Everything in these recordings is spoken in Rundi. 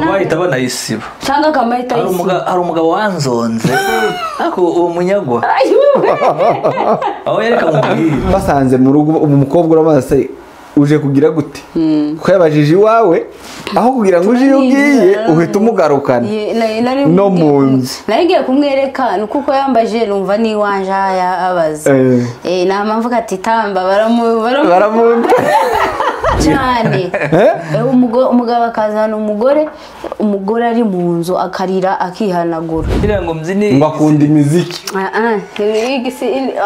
Bahita banayisiba. Cyangwa akamahita ayisiba. Hari umugabo wanzonze ariko uwo munyagwa aho yereka umubwira basanze mu rugo umukobwa uramaze uje kugira gute ko yabajije iwawe aho kugira ngo uje iyo ugiye uhita umugarukana no mu nzu. Nari kumwereka kuko yambaje numva ni wanje abaza nama mvuga ati tamba baramu cyane. Umugabo akazana umugore, umugore ari mu nzu akarira akihanagura. Kugira ngo mbyine ngo akunda imiziki.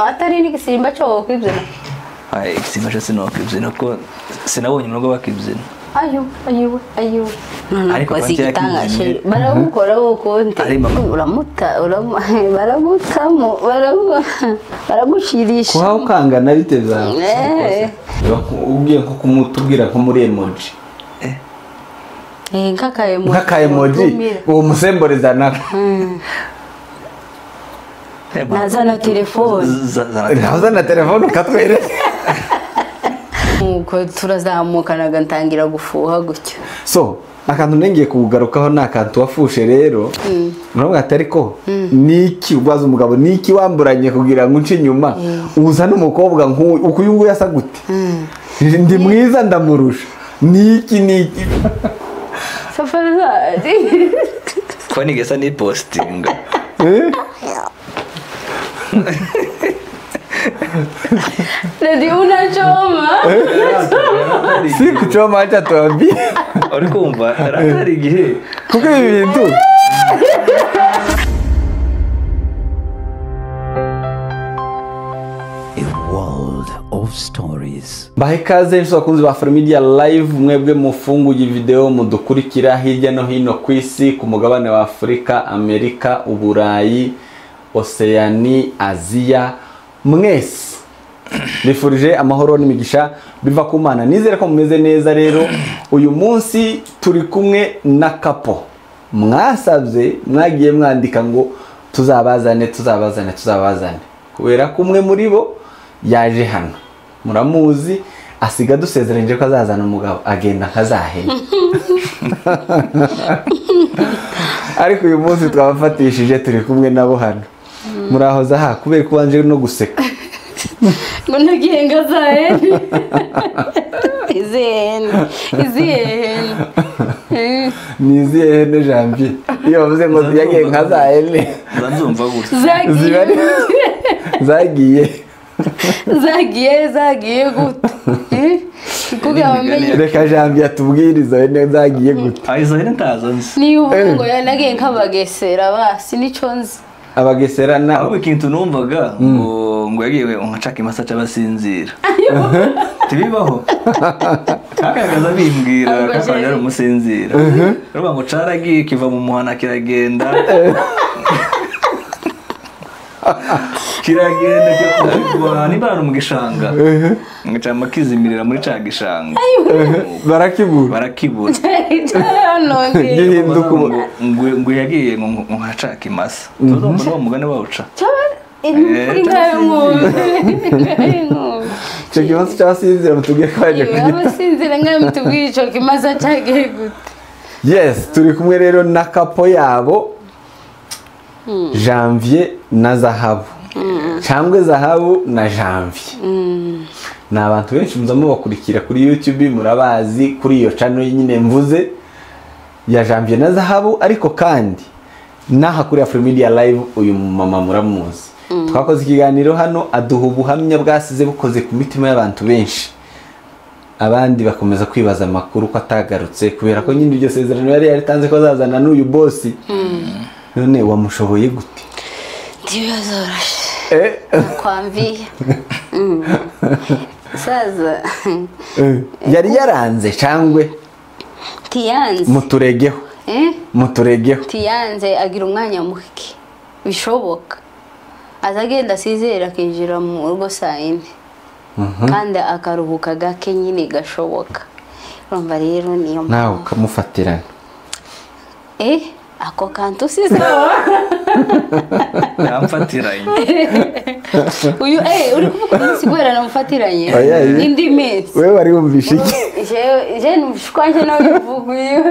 Atari n'igisimba cyo kwibyina. Ay, igisimba cyo sinokibyina ko sinabonye urugo bakibyina. Ayo ayo ayo. Ariko bazitangashe baramukora wokonte uramuta baramutamo baragushirisha. Kuha ukangana bite byawe? Ugiye nko kumutubwira nko muri emoji. Nk'aka emoji uwo musemboreza nako. Nazana telefone. Nazana telefone ukatwereka. Nuko turazamukanaga ntangira gufuha gutyo. So akantu nengeye kugarukaho ni akantu wafushe rero. Muravuga ati ariko niki ubaza umugabo niki wamburanye kugira ngo unce inyuma uzane umukobwa nk'uyu uko uyu nguyu asa gute? Ndi mwiza ndamurusha. Niki niki. Safari. Kwa nigesa ni postinga. Ndio unachoma. Si kuchoma acha tuambie. Uri kumva atari igihe. Kuko ibi bintu A world of stories. Bahe ikaze inshuti bakunzi ba Afromedia Live, mwebwe mufunguye video mudukurikira hirya no hino ku isi, ku mugabane wa Afrika, Amerika, Uburayi, Oceani, Aziya, mwese nifurije amahoro n'imigisha biva ku Mana. Nizere ko mumeze neza. Rero uyu munsi turi kumwe na kapo mwasabye, mwagiye mwandika ngo tuzabazane tuzabazane tuzabazane, kubera ko umwe muri bo yaje hano muramuzi, asiga dusezeranye ko azazana umugabo agenda nkazahena. Ariko uyu munsi twabafatishije turi kumwe nabo hano. Murahoza ha kubera ko wanje no guseka. Ngo nagiye ngazahene. Izihene. Izihene. Ni izihene Janvier. Iyo bavuze ngo yagiye nkazahene. Nzumva gutya. Zagiye. Zagiye zagiye gute? Kugira bamenye. Reka Janvier atubwiriza hene zagiye gute. Ah, izo hene ntazo nzi. Ni uvuga ngo yanagiye nkabagesera basi nico nzi. Abagesera na ahubwo ikintu numvaga ngo ngo yagiye nkacaka imasa cy'abasinzira. Tibibaho. Kakagaza bimbwira kakanya ari umusinzira. Ruba ngo caragiye kiva mu muhana kiragenda. Kiragenda kiragenda niba mu gishanga. Ngacama kizimirira muri ca gishanga. Barakibura. Barakibura. Gihinduka ngo yagiye ngo nkacaka imasa. Tuzumva no mugane bawuca. Cyo kibazo cy'abasinzira mutubwiye ko baje kugira. Abasinzira nkayo mutubwiye ico kimasa cyagiye gute. Yes, turi kumwe rero na kapo yabo. Janvier na Zahabu. Cyangwa Zahabu na Janvier. Ni abantu benshi muza mubakurikira kuri YouTube, murabazi kuri iyo channel nyine mvuze ya Janvier na Zahabu, ariko kandi naha kuri Afromedia Live uyu mama muramuzi. Twakoze ikiganiro hano aduha ubuhamya bwasize bukoze ku mitima y'abantu benshi. Abandi bakomeza kwibaza amakuru ko atagarutse kubera ko nyine iryo sezerano yari yaritanze ko azazana n'uyu boss. None wamushoboye gute? Ndibazorashe. Kwamviye. Saza. Yari yaranze cyangwe? Tiyanze. Muturegeho. Muturegeho. Tiyanze agira umwanya muke. Bishoboka. Azagenda asizera akinjira mu rugo saa 4. Kandi akaruhuka gake nyine gashoboka. Urumva rero niyo nawe ukamufatirana. Ako kantu sizawa. Yamfatiranye. Uyu uri kuvuga umunsi guhera namufatiranye. Indi minsi. Wewe wari wumvishe iki? Je numvishe kwanje nawe uvuga uyu.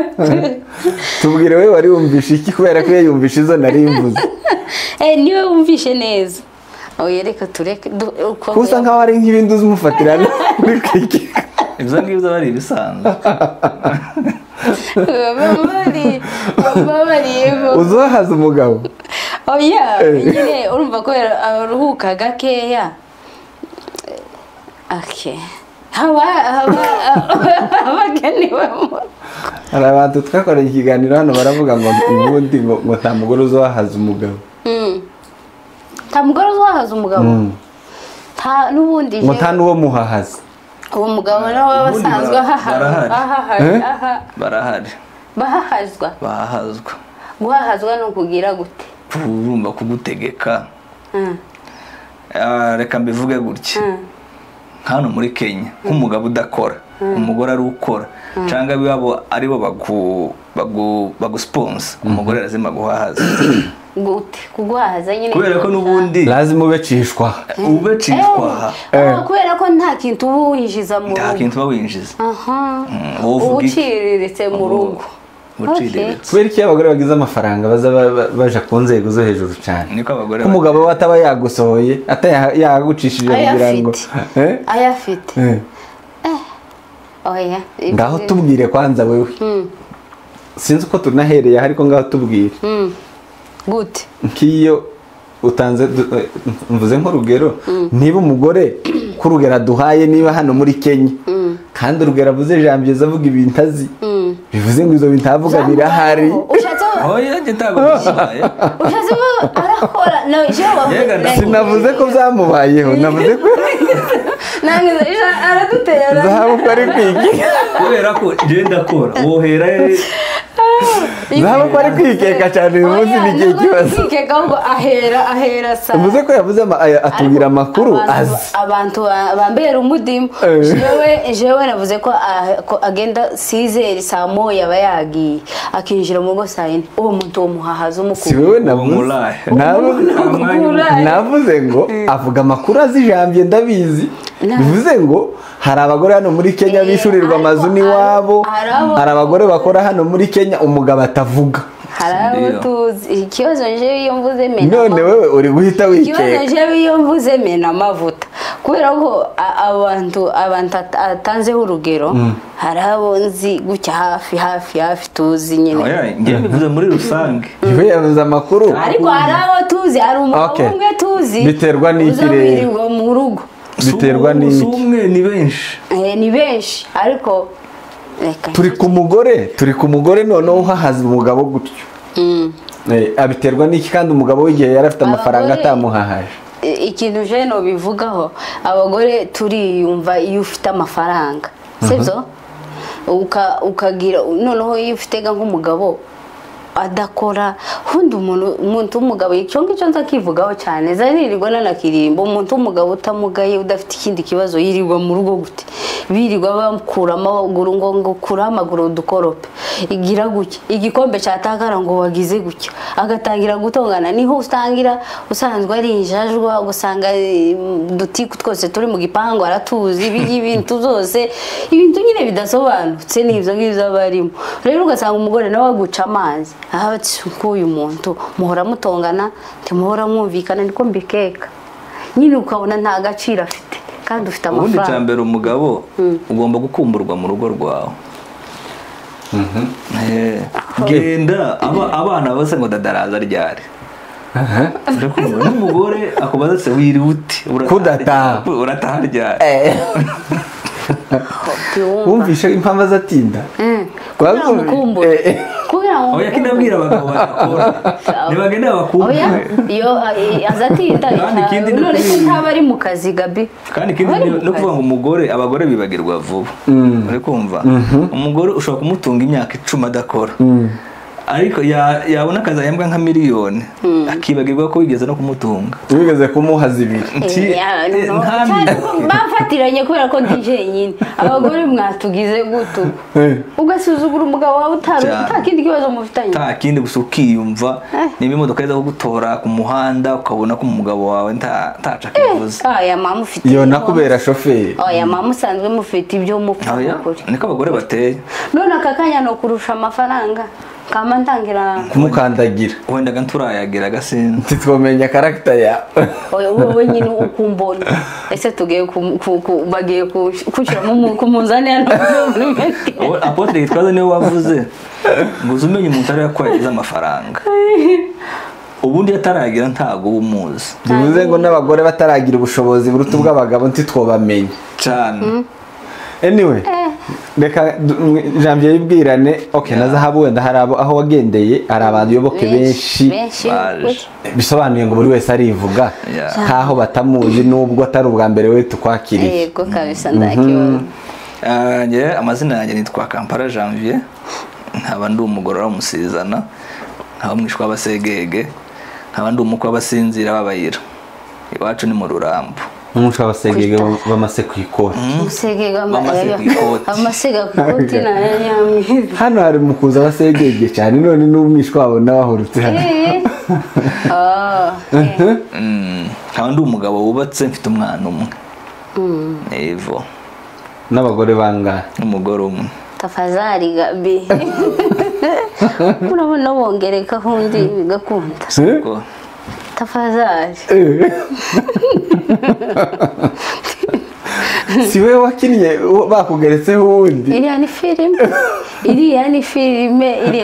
Tubwire wewe wari wumvishe iki kubera ko yumvishe izo nari mvuze. Niwe wumvishe neza. Oya reka tureke kusa nkaho ari nk'ibindi uzumufatirana uri kwiki. Ibyo ngibyo bari ibisanzwe. Babariye. Uzohaza umugabo. Oya nyine urumva ko aruhuka gakeya. Okay. Hawa abageniwe. Hari abantu twakoranye ikiganiro hano baravuga ngo ubundi ngo nta mugore uzohaza umugabo. Nta mugore uzohaza umugabo. Nta n'ubundi ngo nta n'uwo muhahaza. Uwo mugabo nawe basanzwe aha barahari. Bahahazwa. Bahahazwa. Guhahazwa no kugira gute? Urumva kugutegeka. Reka mbivuge gutya. Hano muri Kenya nk'umugabo udakora, umugore ari ukora, cyangwa biwabo ari bo bagusponsor, umugore lazima guhahaza. Gute kuguhaza nyine kubera ko n'ubundi lazima ubecishwa. Ubecishwa. Kubera ko nta kintu uba winjiza mu rugo. Nta kintu uba winjiza. Uciriritse mu rugo. Kubera iki abagore bagize amafaranga baza baja ku nzego zo hejuru cyane. Niko abagore umugabo we ataba yagusohoye atayagucishije kugira ngo ayafite. Oya ngaho tubwire kwanza wewe. Sinzi uko tunahereye ariko ngaho tubwire. Gute nkiyo utanze mvuze nk'urugero niba umugore kurugera duhaye niba hano muri Kenya kandi urugero avuze Janvier avuga ibintu azi bivuze ngo izo bintu avuga birahari. Oya nje ntago bibaye. Ushatse arakora no je sinavuze ko byamubayeho navuze ko nange aradutera zahabu ko ari kwiki kubera ko je ndakora wohera zahabu ko ari kwikeka cyane uyu munsi ni igihe kibazo kwikeka ahubwo ahera sa uvuze ko yavuze atubwira amakuru azi abantu bambera umudimu. Jewe navuze ko agenda 6h saa 1 aba yagiye akinjira mu rugo saa 4 uwo muntu wo muhahaza umukuru si wewe navuze ngo avuga amakuru azi Janvier ndabizi bivuze ngo hari abagore hano muri Kenya bishurirwa amazu niwabo, hari abagore bakora hano muri Kenya umugabo atavuga. Hari abo tuzi ikibazo nje iyo mvuze mena none wewe uri guhita wikeka. Ikibazo nje iyo mvuze mena amavuta kubera ko abantu atanzeho urugero hari abo nzi gutya hafi tuzi nyine. Oya ngiye bivuze muri rusange iwe yavuze amakuru ariko hari abo tuzi hari umugabo umwe tuzi biterwa n'ikirere mu rugo biterwa n'iki umwe ni benshi ni benshi ariko turi ku mugore noneho uhahaza umugabo gutyo abiterwa n'iki kandi umugabo w'igihe yari afite amafaranga atamuhahaje. Ikintu je no bivugaho abagore turiyumva iyo ufite amafaranga sibyo ukagira noneho iyo ufite nk'umugabo adakora hundi umuntu w'umugabo icyo ngicyo nzakivugaho cyane zanirirwa nanakirimba umuntu w'umugabo utamugaye udafite ikindi kibazo yirirwa mu rugo gute birirwa bamukura amaguru ngo kura amaguru dukorope igira gutya igikombe cyatakara ngo wagize gutya agatangira gutongana niho usangira usanzwe ari injajwa gusanga dutiku twose turi mu gipangu aratuzi ibintu byose ibintu nyine bidasobanutse n'ibyo ngibyo abarimo rero ugasanga umugore nawe aguca amazi aha uyu muntu muhora mutongana ntimuhora mwumvikana niko mbikeka nyine ukabona nta gaciro afite kandi ufite amafaranga. Ubundi cyambere umugabo ugomba gukumburwa mu rugo rwawe. Genda abana bose ngo dadaraza ryari n'umugore akubaza se wiri ute kudataha urataha ryari wumvishe impamvu azatinda oya kinabwira abagabo badakora ntibagenda bakumbure iyo azatinda none se ntaba ari mu kazi Gabi. Kandi ikindi no kuvuga ngo umugore abagore bibagirwa vuba uri kumva umugore ushobora kumutunga imyaka 10 adakora Ariko yabona akazi ahembwa nka miliyoni akibagirwa ko wigeze no kumutunga. Wigeze kumuha zibiri. Bafatiranye kubera ko ndi jenyine. Abagore mwatugize gutu. Ugasuzugura umugabo wawe utari nta kindi kibazo mufitanye. Nta kindi gusa ukiyumva niba imodoka iza kugutora ku muhanda ukabona ko umugabo wawe ntaca kivuze. Aya mama ufite. Yo nakubera shoferi. Oya mama usanzwe mufite ibyo mupfa ukuri. Niko abagore bateye. None aka kanya no kurusha amafaranga. Kama ntangira kumukandagira wenda ganturayagira gasinzi titwomenya karakta ya oya wowe nyine ukumbona ese tugiye bagiye kushira mu munzani hano. Apotre Gitwaza niwe wavuze ngo uzumenye umuntu ari yakwagiza amafaranga ubundi yataragira ntago umuzi. Bivuze ngo n'abagore bataragira ubushobozi buruta ubw'abagabo ntitwobamenye cyane. Anyway, reka Janvier yibwirane. Okay, na Zahabu wenda hari aho wagendeye hari abantu yoboke benshi bisobanuye ngo buri wese arivuga nkaho batamuzi nubwo atari ubwa mbere we tukwakiriye. Yego kabisa ndakiwe. Nge amazina yanjye nitwa Kampala Janvier, nkaba ndi umugorora w'umusizana, nkaba mwishwa abasegege, nkaba ndi umukwe w'abasinzira b'abayira. Iwacu ni mu Rurambo. Umusha abasegege bamase ku ikoti. Umusegege amasega ku ikoti na nyamwe. Hano hari mukuza abasegege cyane none n'umwishwa wabo nabahurutse hano. Nkaba ndi umugabo wubatse mfite umwana umwe. Evo. N'abagore bangahe? Umugore umwe. Tafazari Gabi. Urabona bongereka hundi bigakunda. Tafazari. Si wewe wakinnye bakugeretseho uwundi. Iriya ni filime. Iriya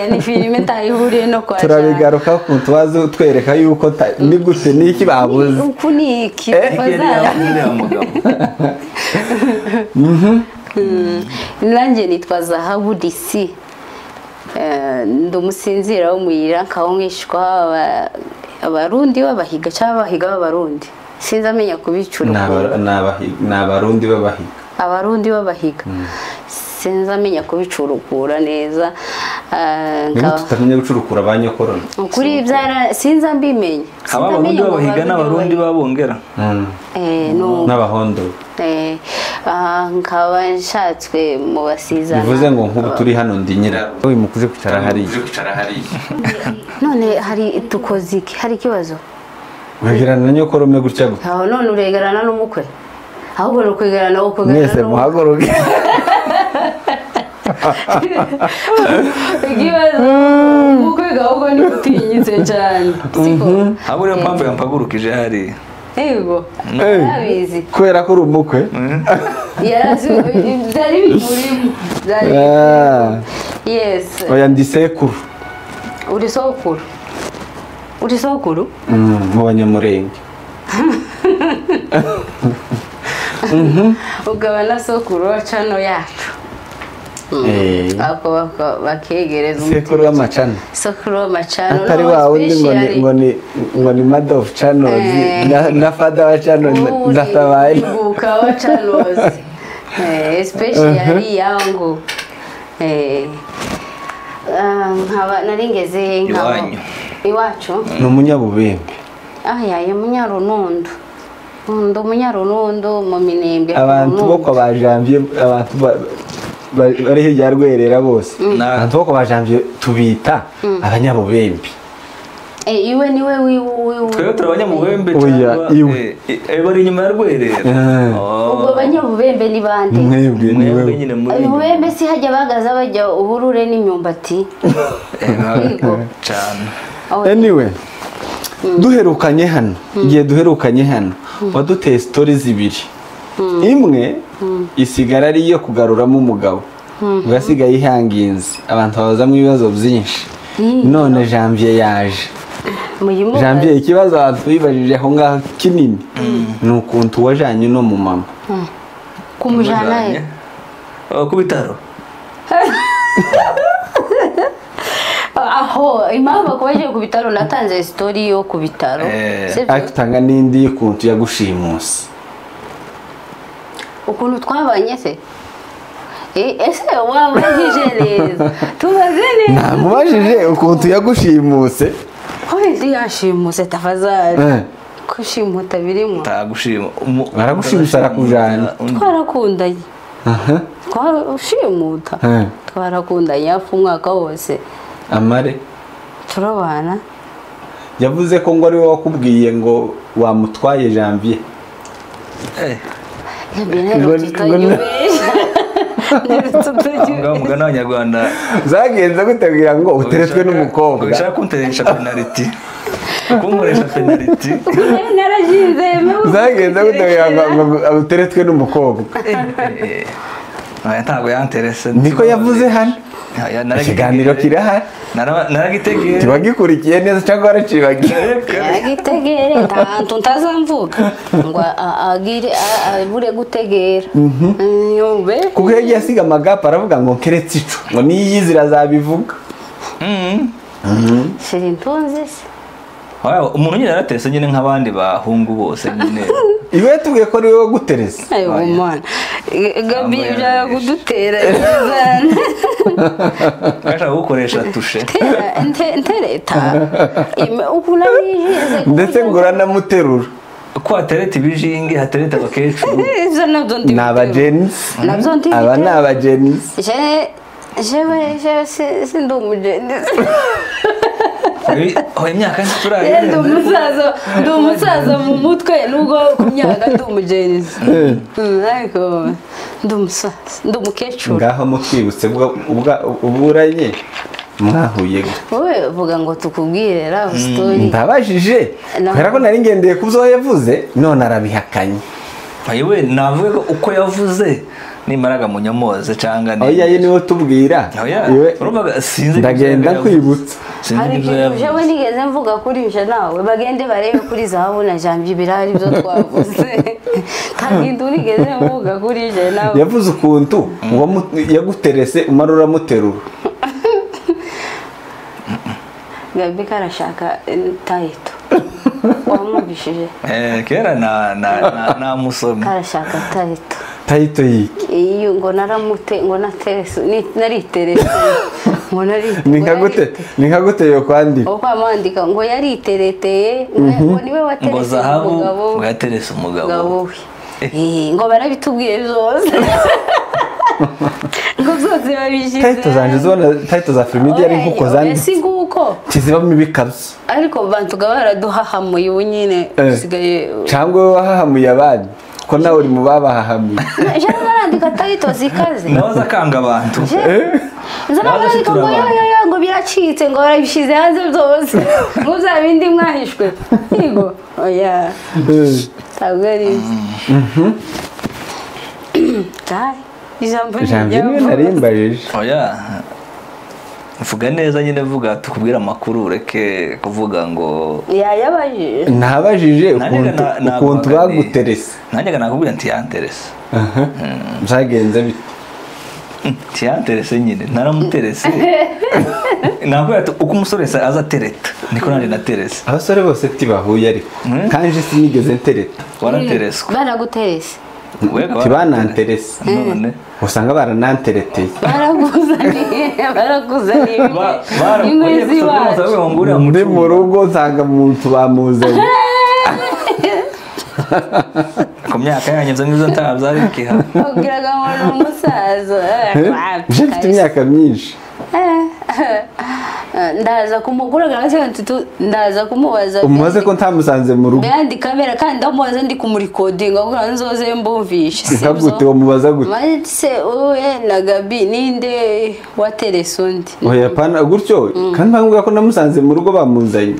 ni filime ntayihuriye no kwa. Turabigaruka ku tubazo twereka yuko ni gute niki babuze. Uku ni iki tafazari. Nanjye nitwa Zahabu DC. Ndi umusinzira wo muyira nkaho mwishwa abarundi babahiga cyangwa abahiga b'abarundi. Sinzi amenya kubicura. N'abarundi babahiga. Abarundi babahiga. Sinzi amenya kubicurukura neza. Niba tutamenya gucurukura ba nyokorona. Ukuri ibyara sinzi ambimenya. Abarundi babahiga n'abarundi babongera. No. N'abahondo. Nkaba nshatswe mu basizana. Bivuze ngo nkubu turi hano ndi nyira. Uyu mukuje kwicara hariya. None hari tukoze iki? Hari ikibazo? Wegerana na nyokorome gutya gutya. Aho none uregerana n'umukwe. Ahubwo nukwegerana ukwegerana. Mwese muhaguruke. Ikibazo umukwe ahubwo ni utinyitse cyane. Siko. Ahubwo niyo mpamvu yampagurukije hari. Yego. Arabizi. Kubera ko uri umukwe. Yarazi byari bimurimo. Byari. Yes. Oya ndi sekuru. Uri sokuru. Uri sokuru? Mu Banyamurenge. Ugaba na sokuru wa cano yacu. Ako bakegereza sekuru w'amacano. Sokuru w'amacano. Atari wa wundi ngo ni mother of channels na father wa channels ndatabaye. Ibuka wa channels. Especially yangu. Nkaba naringeze nkaba iwacu ni umunyabubembe. Aya munyarunondo. Ndi umunyarunondo mu Minembwe. Abantu bo kwa ba Janvier abantu bari hirya Rwerera bose. Abantu bo kwa ba Janvier tubita abanyabubembe. Iwe niwe wiwe. Twebwe turi abanyabubembe cyangwa bari inyuma ya Rwerera. Ubwo abanyabubembe ni bande? Mwebwe niwe nyine muri. Ububembe si hajya bagaza bajya uburure n'imyumbati. Cyane. Anyway, duherukanye hano, igihe duherukanye hano waduteye stories zibiri. Imwe isigara ari iyo kugaruramo umugabo. Ugasigaye ihanginze abantu babazamo ibibazo byinshi. None Janvier yaje. Janvier ikibazo abantu bibajije aho ngaho kinini ni ukuntu wajanye no mu mama. Kumujana he? Ku bitaro. Aho impamvu kubaje ku bitaro natanze story yo ku bitaro. Ariko utanga n'indi y'ukuntu yagushimusa. Ukuntu twabanye se? Ese wabajije neza tubaze neza namubajije ukuntu yagushimuse oya yashimuse tafazari kushimuta birimo tagushima aragushimusa arakujana twarakundanye twashimuta twarakundanye hafi umwaka wose amare turabana yavuze ko ngo ari we wakubwiye ngo wamutwaye Janvier mugana w'abanyarwanda zagenze gutegura ngo uteretswe n'umukobwa ushaka kunteresha penalty kunkoresha penalty narashinze zagenze gutegura ngo uteretswe n'umukobwa ntabwo yanterese niko yavuze hano ikiganiro kirahari naragitegere tibagikurikiye neza cyangwa waracibagiye naragitegere nta ntazamvuga ngo agire abure gutegera nyumve kuko yagiye asiga amagapa aravuga ngo nkeretse ico ngo niyizira azabivuga shiri ntunze se umuntu nyine yaratese nyine nk'abandi bahungu bose nyine iwe yatubwiye ko ari wowe waguterese ayo mwana Gabi byaba kudutera ashaka gukoresha tushe ntereta ukuntu abijize ndetse ngo uranamuterura ko hatereta ibijingi hatereta abakecuru ni abajenisi aba ni abajenisi jewe sindi umujenisi imyaka ntiturarenza ndi umusaza mu mutwe nubwo ku myaka ndi umujenisi ariko ndi umusaza ndi umukecuru ngaho mutwibutse uburanye mwahuye wowe vuga ngo tukubwire love story ndabajije kubera ko nari ngendeye ku byo yavuze none arabihakanye yewe navuga ko uko yavuze nimaraga munyomoze cyangwa ni oya niwe tubwira ndagenda kwibutsa hari ikintu jewe nigeze mvuga kuri nje nawe bagende barebe kuri zahabu na Janvier birahari ibyo twavuze nta kintu nigeze mvuga kuri nje nawe yavuze ukuntu yaguterese umara uramuterura Gabi karashaka tayito wamwumvishije kera na musomye karashaka tayito tayito yiki iyo ngo naramute ngo naterese nariterese ngo nariterese ni nka gute yo kwandika uko amandika ngo yaritereteye ngo niwe waterese umugabo ngo yaterese umugabo we ngo barabitubwiye byose ngo byose babishize tayito zanje zibona tayito za Afrimedia ari nkuko zanditse si nguko kizibamo ibikabyo ariko bantu baraduhahamuye ubu nyine usigaye cyangwa wahahamuye abandi ko nawe uri mu babahahamuye jewe narandika tayito zikaze nawe akanga abantu nzarandika ngo yo ngo biracitse ngo barabishize hanze byose ngo bya bindi mwahishwe yego oya ntabwo ari ijambo niwe narimbajije oya mvuga neza nyine vuga tukubwira amakuru ureke kuvuga ngo yayabajije ntabajije ukuntu baguterese nanjye nakubwira nti yanterese byagenze bite ntiyanterese nyine naramuterese nakubwira ati uko umusore aza atereta niko nanjye naterese abasore bose tibahuye ariko kanje sinigeze ntereta waratereswe baraguterese tibananterese usanga baranantereteye barakuzaniye inkwi z'iwacu ndi mu rugo nsanga umuntu bamuzanye ku myaka yanjye ibyo ngibyo ntabyo ari ikiha ubwiraga ngo ni umusaza nje mfite imyaka myinshi ndaza kumuguraga ndaza kumubaza umubaze ko ntamusanze mu rugo yandi kamera kandi ndamubaza ndi kumurikodinga kugira ngo nzoze mbumvishe nka gute wamubaza gute se wowe na Gabi ninde waterese undi oya pana gutyo kandi mpamvuga ko namusanze mu rugo bamuzanye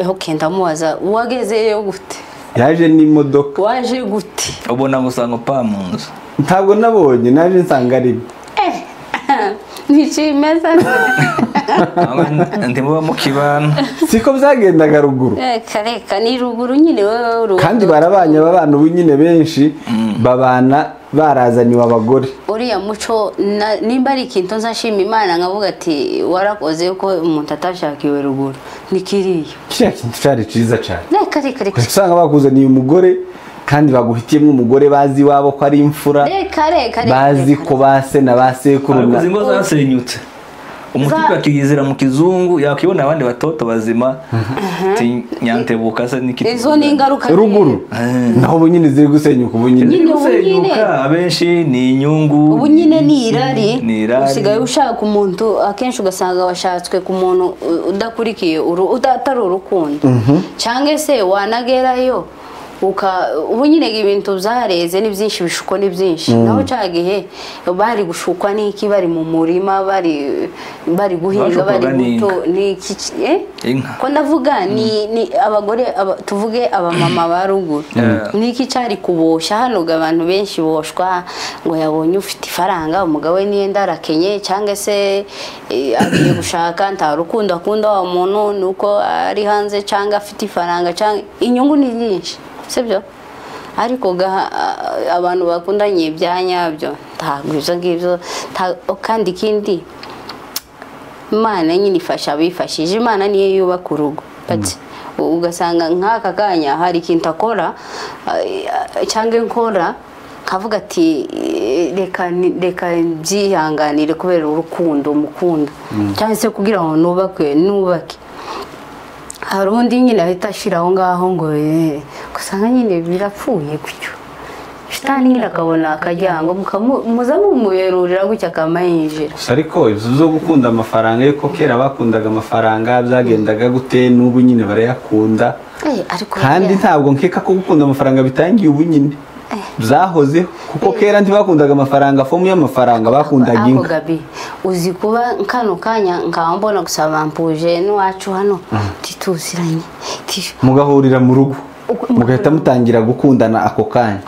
okay ndamubaza wagezeyo gute yaje n'imodoka waje gute ubona gusanga pa mu nzu ntabwo nabonye naje nsanga ari ntikimeza ntimuba mukibana siko byagendaga ruguru reka ni ruguru nyine wowe kandi barabanye abana ubu nyine benshi babana barazaniwe abagore uriya muco nimba ari ikintu nzashima Imana nkavuga ati warakoze ko umuntu atashakiwe ruguru ni kiriya kiriya kintu cyari cyiza cyane reka usanga bakuzaniye umugore Kandi baguhitiyemo umugore bazi iwabo ko ari imfura, bazi ko base na basekuru. Ariko izi ngo zasenyutse, umutipe akiyizira mu kizungu yakibona abandi batoto bazima nyantebuka se n'iki. Izo ni ingaruka ruguru naho ubu nyine ziri gusenyuka, ubu nyine gusenyuka abenshi ni inyungu, ubu nyine ni irari. Usigaye ushaka umuntu akenshi ugasanga washatswe ku muntu udakurikiye atari urukundo, cyangwa se wanagerayo ubu nyine ibintu byareze ni byinshi, bishuko ni byinshi. Naho cya gihe bari gushukwa n'iki, bari mu murima, bari guhinga, bari guto n'iki, ko ndavuga ni abagore tuvuge abamama ba ruguru n'iki cyari kuboshya. Hano abantu benshi boshwa ngo yabonye ufite ifaranga, umugabo we niyenda arakenye, cyangwa se agiye gushaka nta rukundo akunda wa muntu nuko ari hanze, cyangwa afite ifaranga, cyangwa inyungu ni nyinshi, sibyo? Ariko abantu bakundanye ibyanyabyo ntabwo ibyo ngibyo. Kandi ikindi, Imana nyine ifasha abifashije, Imana niyo yubaka urugo. Ugasanga nk'aka kanya hari ikintu akora cyangwa nkora nkavuga ati reka byihanganire kubera urukundo mukunda, cyangwa se kugira ngo nubake. Hari undi nyine ahita ashyira aho ngaho ngo usanga nyine birapfuye gutyo, shitani nyine akabona akajyango muza mumuberurira gutya akamayinjira. Ariko ibyo zo gukunda amafaranga, yuko kera bakundaga amafaranga byagendaga gute, n'ubu nyine barayakunda. Kandi ntabwo nkeka ko gukunda amafaranga bitangiye ubu nyine, byahozeho, kuko kera ntibakundaga amafaranga, fomu y'amafaranga bakundaga inka. Gabi, uzi kuba kano kanya nkaba mbona gusa bampuje n'iwacu hano tituziranye, mugahurira mu rugo mugahita mutangira gukundana ako kanya.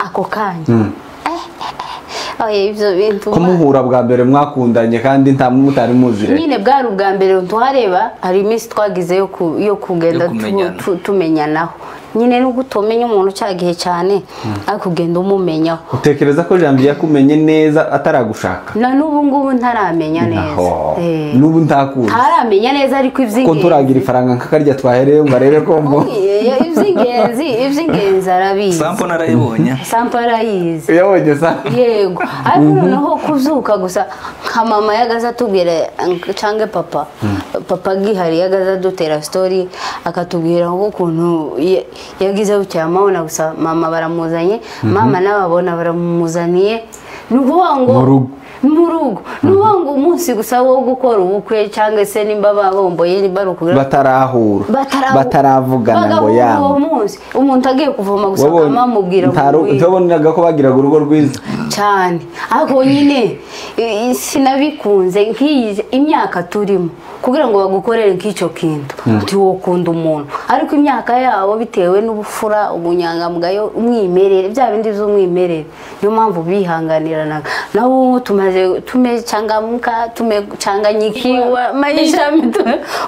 Ibyo bintu ko muhura bwa mbere mwakundanye kandi nta mutari muziranye nyine, bwari ubwa mbere tuhareba. Hari iminsi twagize yo kugenda tumenyanaho nyine, nubwo utomenya umuntu cya gihe cyane ariko ugenda umumenyaho. Utekereza ko Janvier yakumenye neza ataragushaka? Na n'ubu ngubu ntaramenya neza, n'ubu ntakuzi, ntaramenya neza. Ariko iby'ingenzi ko turagira ifaranga nkakarya twahereye ngo arebe ko mbo iby'ingenzi arabizi. Sampo narayibonye, sampo arayizi, yabonye sampo yego. Ariko noneho kuzuka gusa nka mama yagaza atubwira cyangwa papa gihari yagaza dutera story akatubwira ngo ukuntu yagize bucya mabona gusa mama baramuzanye, mama nababona baramuzaniye, nuvuga ngo mu rugo, nuvuga ngo umunsi gusa wo gukora ubukwe cyangwa se nimba babomboye nimba rukugura batarahura bataravugana ngo yabo uwo munsi umuntu agiye kuvoma gusa akamamubwira ngo ntabonaga ko bagiraga urugo rwiza cyane. Ariko nyine sinabikunze nk'iyi imyaka turimo kugira ngo bagukorere nk'icyo kintu ntiwokunda umuntu, ariko imyaka yabo bitewe n'ubufura, ubunyangamugayo, umwimerere, bya bindi by'umwimerere, niyo mpamvu bihanganiranaga. Naho tumaze tumechangamka, tumechanganyikiwa maisha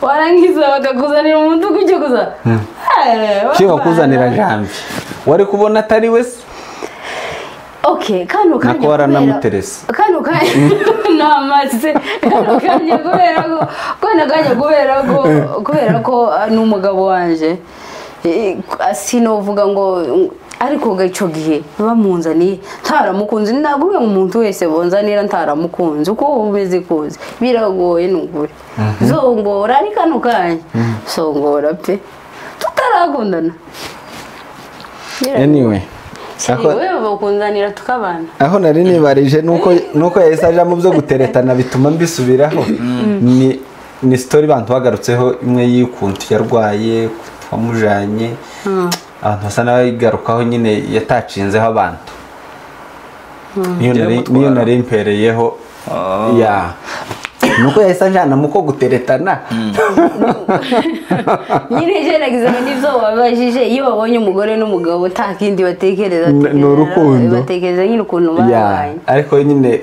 warangiza bakakuzanira umuntu kujya kuza cyo bakuzanira Janvier wari kubona atari wese. Okay, kano kanya nako waranamuterese kano kanya namaze kano kanya kubera ko n'umugabo wanje sinovuga ngo ariko icyo gihe bamunzaniye ntaramukunze. Ntabwo umuntu wese bonzanira ntaramukunze uko umeze kuze biragoye n'ukuri zongora, ari kano kanya songora pe tutarakundana. Anyway, bakunzanira tukabana. Aho nari nibarije nuko yahise aja mu byo guteretana bituma mbisubiraho. Ni story bantu bagarutseho imwe y'ukuntu yarwaye twamujanye, abantu basa n'abayigarukaho nyine yatacinzeho abantu. Niyo nari impereyeho ya nuko yahise ajana muko guteretana. Nyine je nagize n'ibyo wabajije, iyo babonye umugore n'umugabo nta kindi batekereza ni urukundo, batekereza nyine ukuntu babaye. Ariko nyine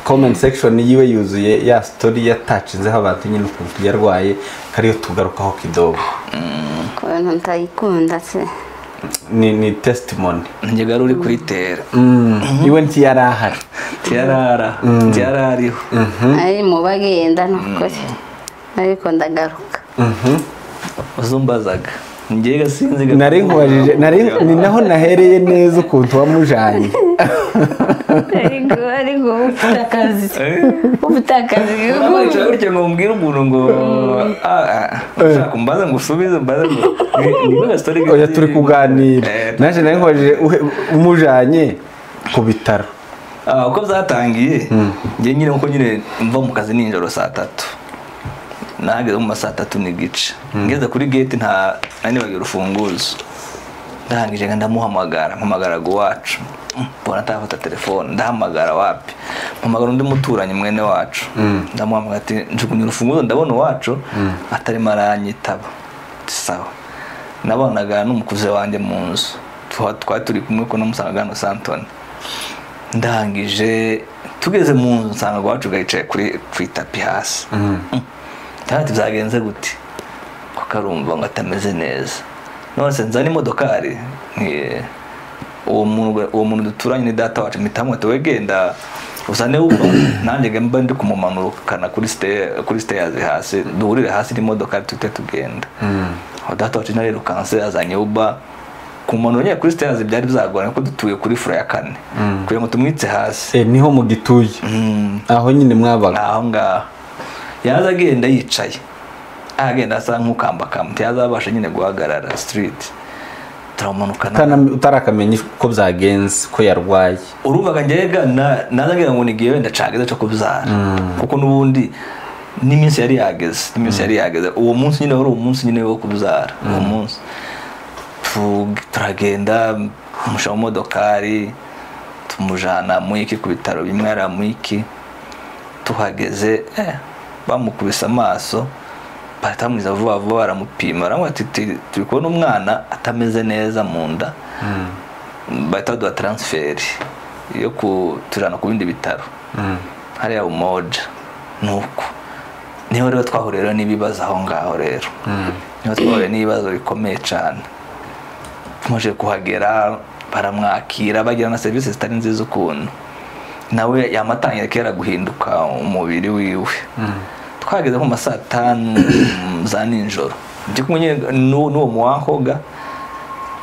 comment section yiwe yuzuye ya story yatacinzeho abantu nyine ukuntu yarwaye, kariyo tugarukaho kidogo. Ko ntayikunda se ni testimony njye gari uri kuyitera. Iwe ntiyarahari, ntiyarariho ari mu bagenda nukuri, ariko ndagaruka. Uzumbazaga Njye gasinzi Nari nkubajije, nari ni naho nahereye neza ukuntu wamujanye. Ariko ufite akazi. Ufite akazi. Uricara gutya ngo umbwire umuntu ngo ushaka umbaze ngo usubize mbaze ngo ni story. Oya turi kuganira. Naje nari nkubajije umujanye ku bitaro. Uko byatangiye njye nyine uko nyine mva mu kazi nijoro saa 3. Nahageze mu saa 3:15. Ngeze kuri gate nta nani urufunguzo. Ndangije ndamuhamagara, mpamagara wacu. Mbona atafata telefone, ndahamagara wapi. Mpamagara undi muturanyi mwene wacu. Ndamuhamagara ati njugunya urufunguzo ndabona wacu atarimo aranyitaba. Sawa. Nabonaga n'umukuze wanjye mu nzu. Twari turi kumwe ko namusangaga hano Santone. Ndangije tugeze mu nzu nsanga wacu gayicaye kuri itapi hasi. Ati byagenze gute? Ko karumva ngo atameze neza. None se nzana imodokari uwo muntu duturanye ni data wacu mitamwe tuwegenda usane uba nanjye mba ndi kumumanurukana kuri stairs hasi duhurire hasi n'imodoka tute tugenda. Data wacu narirukanse azanye uba kumanura nyine kuri stairs byari byagoranye ko dutuye kuri floor ya 4 kugira ngo tumwitse hasi. Niho mu gituye. Aho nyine mwabaga. Aho ngaho. Yaza agenda yicaye. Agenda asa nk'ukambakamba ntiyazabasha nyine guhagarara street. Turamanukana utarakamenya ko byagenze ko yarwaye. Urumvaga njyega nazagira ngo nigiye wenda cageze cyo kubyara. Kuko nubundi n'iminsi yari yageze, n'iminsi yari yageze. Uwo munsi nyine wari umunsi nyine wo kubyara. Uwo munsi turagenda musha mu modokari tumujana muiki ku bitaro bimwe ara muiki tuhageze bamukubise amaso batamwiza vuba vuba baramupima baramubwira ati turi kubona umwana atameze neza mu nda. Bahita baduha transfer yo kutujana ku bindi bitaro hariya Umoja. Nuko niho rero twahuriye rero n'ibibazo aho ngaho rero niho twahuriye n'ibibazo bikomeye cyane. Tumaze kuhagera baramwakira bagira na services zitari nziza ukuntu nawe yamatangira kera guhinduka umubiri wiwe. Twageze nko masaa 5 za nijoro ndi kumwe n'uwo muwahoga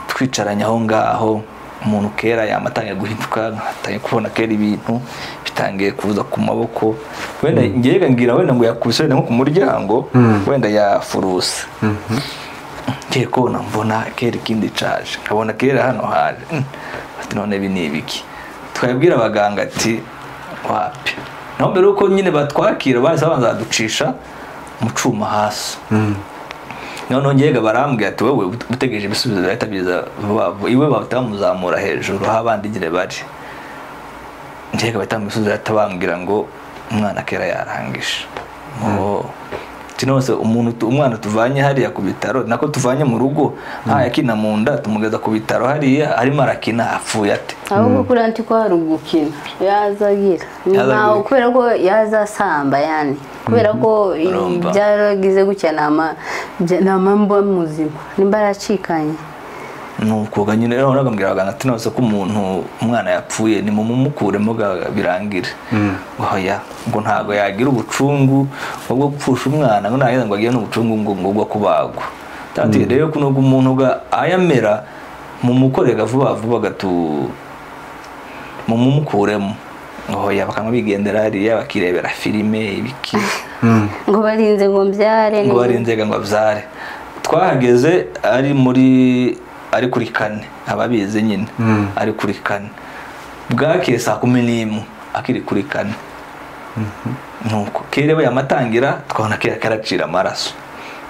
twicaranye aho ngaho umuntu kera yamatangiye guhinduka atangiye kubona kera ibintu bitangiye kuza ku maboko wenda ngega ngira wenda ngo yakubise wenda nko ku muryango wenda yafuruse. Ngiye kubona mbona kera ikindi caje nkabona kera hano haje ati none ibi ni ibiki. Twabwira abaganga ati wapi. Naho mbere uko nyine batwakira bahise babanza baducisha mu cuma hasi. None ngega barambwira ati wowe utegereje ibisubizo birahita biza vuba iwe batamuzamura hejuru aho abandi nyine bari. Ngega batamusubiza atabambwira ngo umwana kera yarangije. Tinose umuntu umwana tuvanye hariya ku bitaro nako tuvanye mu rugo yakina mu nda tumugeza ku bitaro hariya arimo arakina apfuye ate. Ahubwo kuri anti ko hari ugukina yazagira naho kubera ko yazasamba yani kubera ko byaragize gutya nama mba muzima nimba aracikanye. Nuko nyine rero nagambwira abaganga ati nose ko umuntu umwana yapfuye ni mumukuremo birangire. Oya ngo ntago yagira ubucungu bwo gupfusha umwana ngo nageza ngo agire n'ubucungu ngo bwo kubagwa. Tati rero kunoga umuntu ga ayamera mumukorega vuba vuba gatu mumukuremo. Oya bakanga bigendera hariya bakirebera filime ibiki. Ngo barinze ngo mbyare ngo barinze ngo abyare. Twahageze ari muri ari kuri 4 ababize nyine ari kuri 4 bwakeye saa 11 akiri kuri 4. Nuko kera yamatangira twabona kera karacira amaraso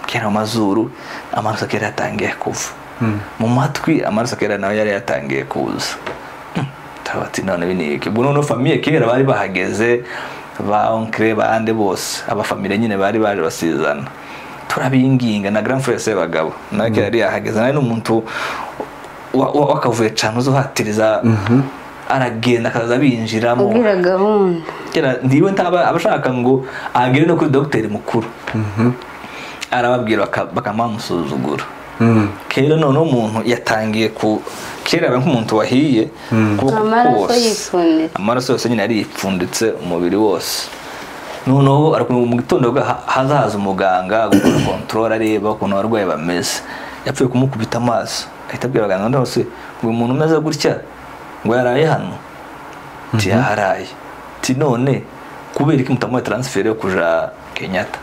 kera amazuru amaraso kera yatangiye kuva mu matwi amaraso kera nawe yari yatangiye kuza. Tabati none biniki ubwo none famille kera bari bahageze ba oncle bande bose abafamile nyine bari baje basizana turabinginga na grand frère Sebagabo nawe kera yari yahageze nawe n'umuntu wakavuye cyane uzohatiriza aragenda akaza binjiramo ugira gahunda kera ndiwe ntaba abashaka ngo agere no kuri docteur mukuru arababwira bakamusuzugura. Kera none umuntu yatangiye ku kera aba nk'umuntu wahiye amaraso yose nyine yari yipfunditse umubiri wose. Noneho ariko mu gitondo hazahaza umuganga gukora control areba ukuntu abarwayi bameze. Yapfuye kumukubita amaso ahita abwira abaganga ndose ngo umuntu umeze gutya ngo yaraye hano. Ti yaraye. Ti none kubera iki mutamuha transfer yo kuja Kenyatta.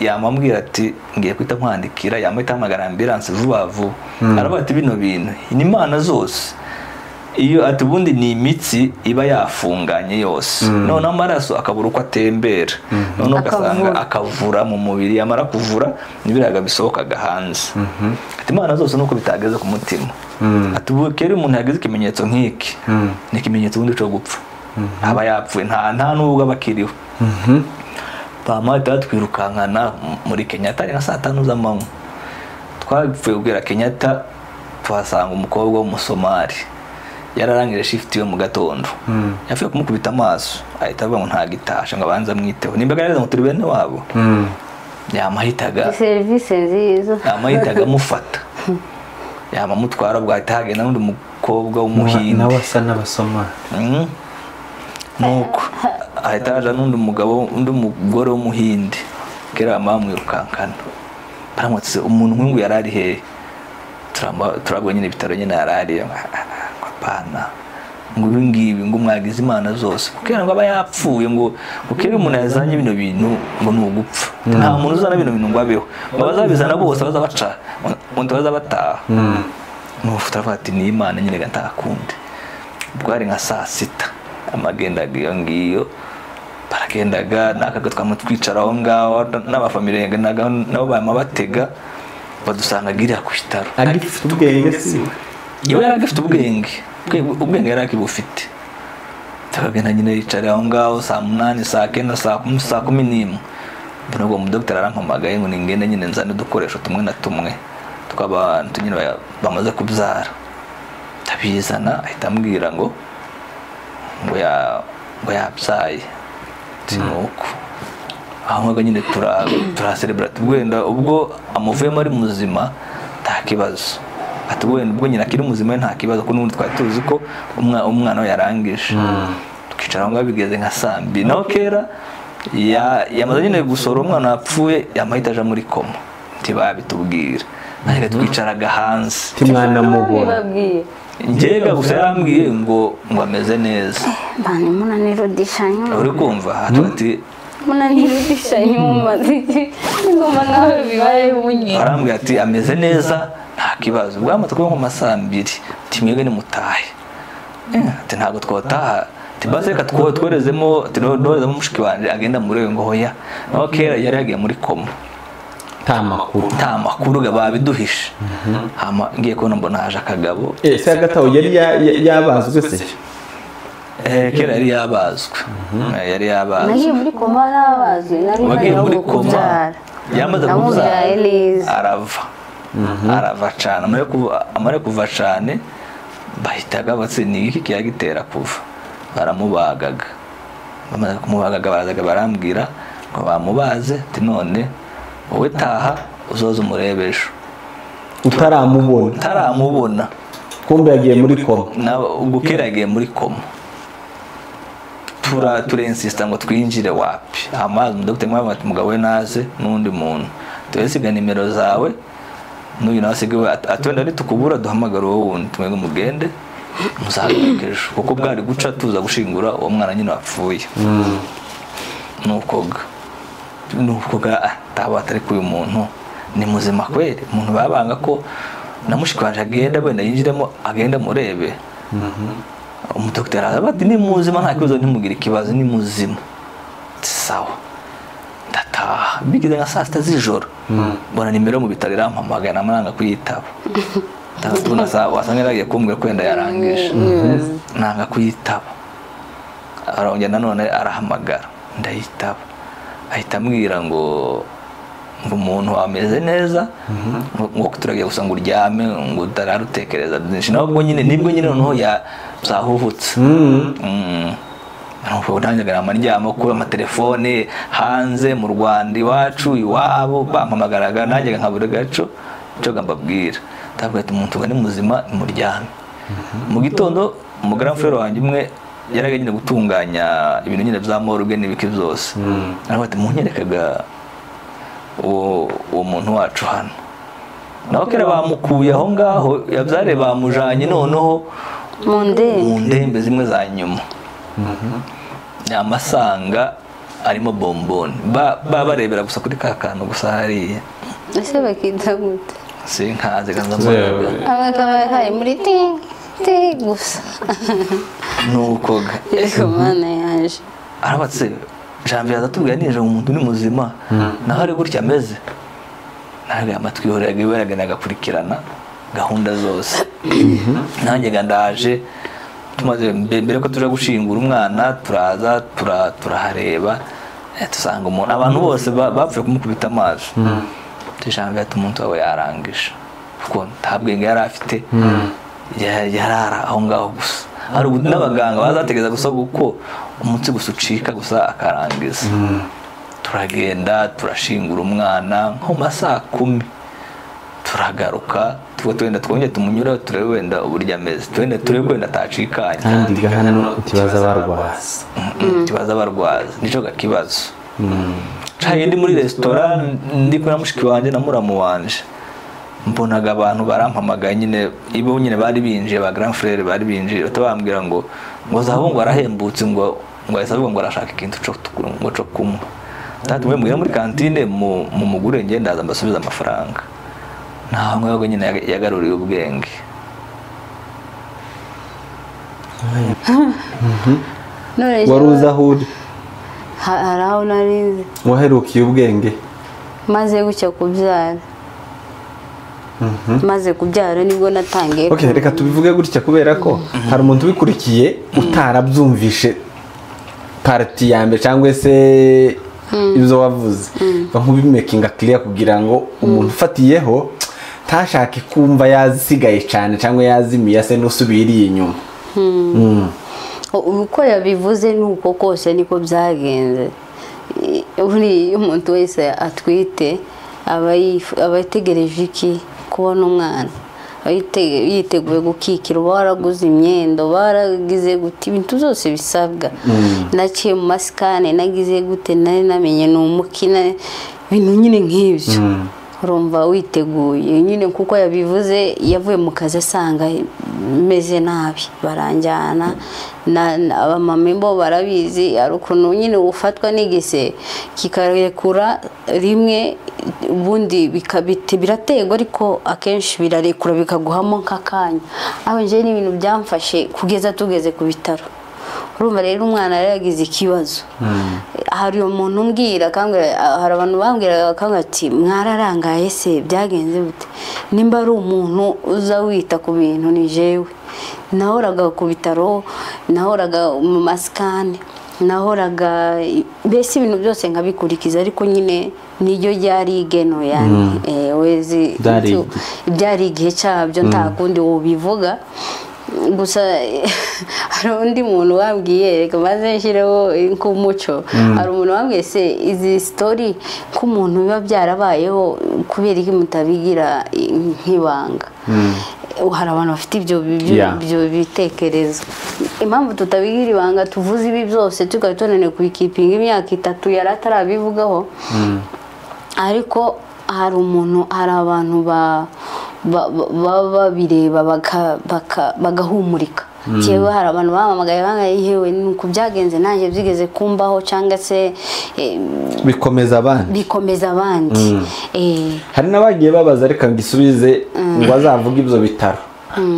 Yamambwira ati ngiye kwita nkwandikira yamahita hamagara ambulance vuba vuba. Aravuga ati bino bintu ni imana zose iyo ati ubundi ni imitsi iba yafunganye yose none amaraso akabura uko atembera none ugasanga akavura mu mubiri yamara kuvura nibiraga bisohokaga hanze. Ati imana zose nuko bitageze ku mutima. Ati ubu kera umuntu yagize ikimenyetso nk'iki ni ikimenyetso ubundi cyo gupfa aba yapfuye nta nubwo abakiriho. Bamahita twirukankana muri Kenyatta ari nka saa 5 z'amanywa. Twapfuye kubwira Kenyatta tuhasanga umukobwa w'umusomali yararangije shift yo mu gatondo. Yapfuye kumukubita amaso ahita avuga ngo ntagitasha ngo abanze amwiteho nimba garagaza ngo turi bene wabo. Yamahitaga service nziza yamahitaga amufata yamamutwara ubwo ahita hagenda n'undi mukobwa w'umuhinde nawe asa n'abasomali. Nuko ahita haja n'undi mugabo undi mugore w'umuhinde kera bamwirukankana baramutse umuntu nk'uyu yarari hehe turabwo nyine bitaro nyine yarari apana ngo ibi ngibi ngo mwagize imana zose kuko ngo aba yapfuye ngo kuko umuntu yazanye bino bintu ngo ni ugupfa nta muntu uzana bino bintu ngo abeho bazabizana bose bazabaca undi bazabataha. Nuko turavuga ati ni imana nyine gatakundi. Bwari nka saa 6 amagendaga iyo ngiyo baragendaga nakaga twamutwicara aho ngaho n'abafamiliye nabo bamabatega badusanga gira ku bitaro. Agifite ubwenge si iwe yaragifite ubwenge yarakibufite. Tukagenda nyine yicara aho ngaho saa 8 saa 9 saa 10 saa 11 mbona ubwo umudokiteri arampamagaye ngo ningende nyine nzane udukoresho tumwe na tumwe tw'abantu nyine bamaze kubyara. Tabizana ahita ambwira ngo yabyaye. Nuko aho ngaho nyine turaserebra tugwenda ubwo amuvuyemo ari muzima nta kibazo. Ati wenda ubwo nyina akiri muzima nta kibazo ko n'ubundi twari tuzi ko umwana we yarangije. Tukicara aho ngaho bigeze nka saa 2 naho kera yamaze nyine gusora umwana wapfuye yamahita aja muri koma ntibabitubwira. Ariko twicaraga hanze timwanamubona njyega gusa yarambwiye ngo ameze neza. Bani munanirudisha nyuma. Uri kumva ati munanirudisha nyuma ngoma nawe bibaye bunye. Arambwiye ati ameze neza nta kibazo. Bwamaze kuba nko masaa 2 timwebwe ni mutahe. Ati ntago twotaha. Ati basi reka twoherezemo tinoherezemo mushiki wanje agenda murebe ngo hoya. Naho kera yari yagiye muri koma. Nta makuru babiduhishe. Hama ngiye kubona mbona haje akagabo. Ese agataho yari yabazwe se? Kera yari yabazwe. Yari yabazwe. Nagiye muri koma nabazwe nari muri koma. Yamaze kubyara arava. Arava cyane amare kuva cyane bahitaga batse ni iki kiyagitera kuva. Baramubagaga. Bamaze kumubagaga barazaga barambwira ngo bamubaze ati none wowe taha uzoza umurebesho. Utaramubona kumbe yagiye muri koma. Ubwo kera yagiye muri koma. Turensista ngo twinjire wapi. Amazi umudokiteri mwaba ati mugabo we naze n'undi muntu twesiga nimero zawe n'uyu nawe asigaye atwenda nitukubura duhamagara wowe wundi tumwege mugende muzagaruke ejo kuko bwari guca tuza gushingura uwo mwana nyine wapfuye. Nuko ga taba atari kuyu muntu ni muzima kweli umuntu babanga ko na mushiki wanje agenda wenda yinjiremo agenda murebe. Umudokiteri ati ni muzima nta kibazo ntimugire ikibazo ni muzima. Sawa ndataha bigeze nka saa 6 z'ijoro mbona nimero mu bitaro irampamagara namaranga kuyitaba. Ndabona sawa wasanga yaragiye kumbwira ko wenda yarangije nanga kuyitaba. Arongera nanone arahamagara ndayitaba. Ahita ambwira ngo umuntu ameze neza ngo turagiye gusa ngo uryame ngo utararutekereza byinshi. Naho ubwo nyine nibwo nyine noneho yazahuhutse. Nuko ntangaga amaryamo kuri amatelefone hanze mu Rwanda iwacu iwabo bampamagaraga nanjye nkabura gaco cyo mbabwira. Ndavuga ati umuntu ni muzima muryame. Mu gitondo umugara frère wanjye umwe yaraga nyine gutunganya ibintu nyine bya morgue n'ibiki byose. Aravuga ati munyerekaga Uwo muntu wacu hano naho kera bamukuye aho ngaho yabyare bamujanye noneho mu ndembe zimwe za nyuma. Amasanga arimo bomboni babarebera gusa kuri ka kantu gusa hariya. Ese bakita gute? Sinkaze kanza mbona abakaba kari muri ti gusa nuko yego mana yaje arabatse Janvier azatubwira nije umuntu ni muzima naho ari gutya ameze ntabwo amatwi yoraga agakurikirana gahunda zose. Nanjye gandaje tumaze mbere ko tuje gushingura umwana turaza turahareba tusanga umuntu abantu bose bapfuye kumukubita amazi. Janvier ati umuntu wawe yarangije kuko nta bwenge yari afite, yarara aho ngaho gusa. Hari n'abaganga bazategeza gusa kuko umunsi gusa ucika gusa akarangiza. Turagenda turashingura umwana nko masaa 10 turagaruka tuba twongeye tumunyura turebe wenda uburyo ameze, twende turebe wenda atacikanye. Kandi hano ikibazo abarwaza ikibazo abarwaza nico gakibazo. Caye ndi muri restaurant ndi kumwe na mushiki wanje na muramu wanje, mbonaga abantu barampamagaye nyine ibo nyine bari binjiye ba grand frère bari binjiye batabambwira ngo zabo ngo arahembutse ngo ahise avuga ngo arashaka ikintu cyo kunywa. Tatu mwe muri kantine mu mugure nge ndaza mbasubiza amafaranga. Naho ngaho nyine yagaruriye ubwenge. Wari uzi aho uri? Hari aho nari waherukiye ubwenge maze gucya kubyara. Maze kubyara nibwo natangiye. Okay, reka tubivuge gutya kubera ko hari umuntu ubikurikiye utarabyumvishe parti ya mbere cyangwa se ibyo wavuze nkubimakinga clear kugira ngo umuntu ufatiyeho ntashake kumva yazisigaye cyane cyangwa yazimiye se n'usubiriye inyuma. Uko yabivuze nuko kose niko byagenze. Uri umuntu wese atwite aba ategereje iki kubona umwana, yiteguye gukikira, waraguze imyenda, waragize gute ibintu byose bisabwa. Naciye mu masikane nagize gute nari namenye ni umukina ibintu nyine nk'ibyo. Urumva witeguye nyine kuko yabivuze yavuye mu kazi asanga meze nabi baranjyana abamama bo barabizi ari ukuntu nyine ufatwa n'igise kikarekura rimwe ubundi biraterwa ariko akenshi birarekura bikaguhamo nk'akanya. Aho nje n'ibintu byamfashe kugeza tugeze ku bitaro. Urumva rero umwana yari yagize ikibazo. Hari umuntu umbwira kangwe, hari abantu bambwira bakanga ati mwararangaye se byagenze bute? Nimba ari umuntu uza wita ku bintu ni jewe. Nahoraga ku bitaro, nahoraga mu masikane, nahoraga mbese ibintu byose nkabikurikiza ariko nyine niryo ryari igeno yani wezi byari igihe cyabyo nta kundi ubivuga. Gusa hari undi muntu wambwiye reka maze nshyireho nk'umuco, hari umuntu wambwiye se izi story ko umuntu biba byarabayeho kubera iki mutabigira nk'ibanga. Hari abantu bafite ibyo bitekerezo. Impamvu tutabigira ibanga tuvuze ibi byose tukaba tunaniwe kubikipinga imyaka 3 yari atarabivugaho. Ariko hari umuntu, hari abantu babireba bagahumurika. Cyewe hari abantu bamamagaye bangaye yewe nuko byagenze nanjye byigeze kumbaho cyangwa se bikomeza abandi, bikomeza abandi. Hari nabagiye babaza reka ngisubize ngo azavuga ibyo bitaro.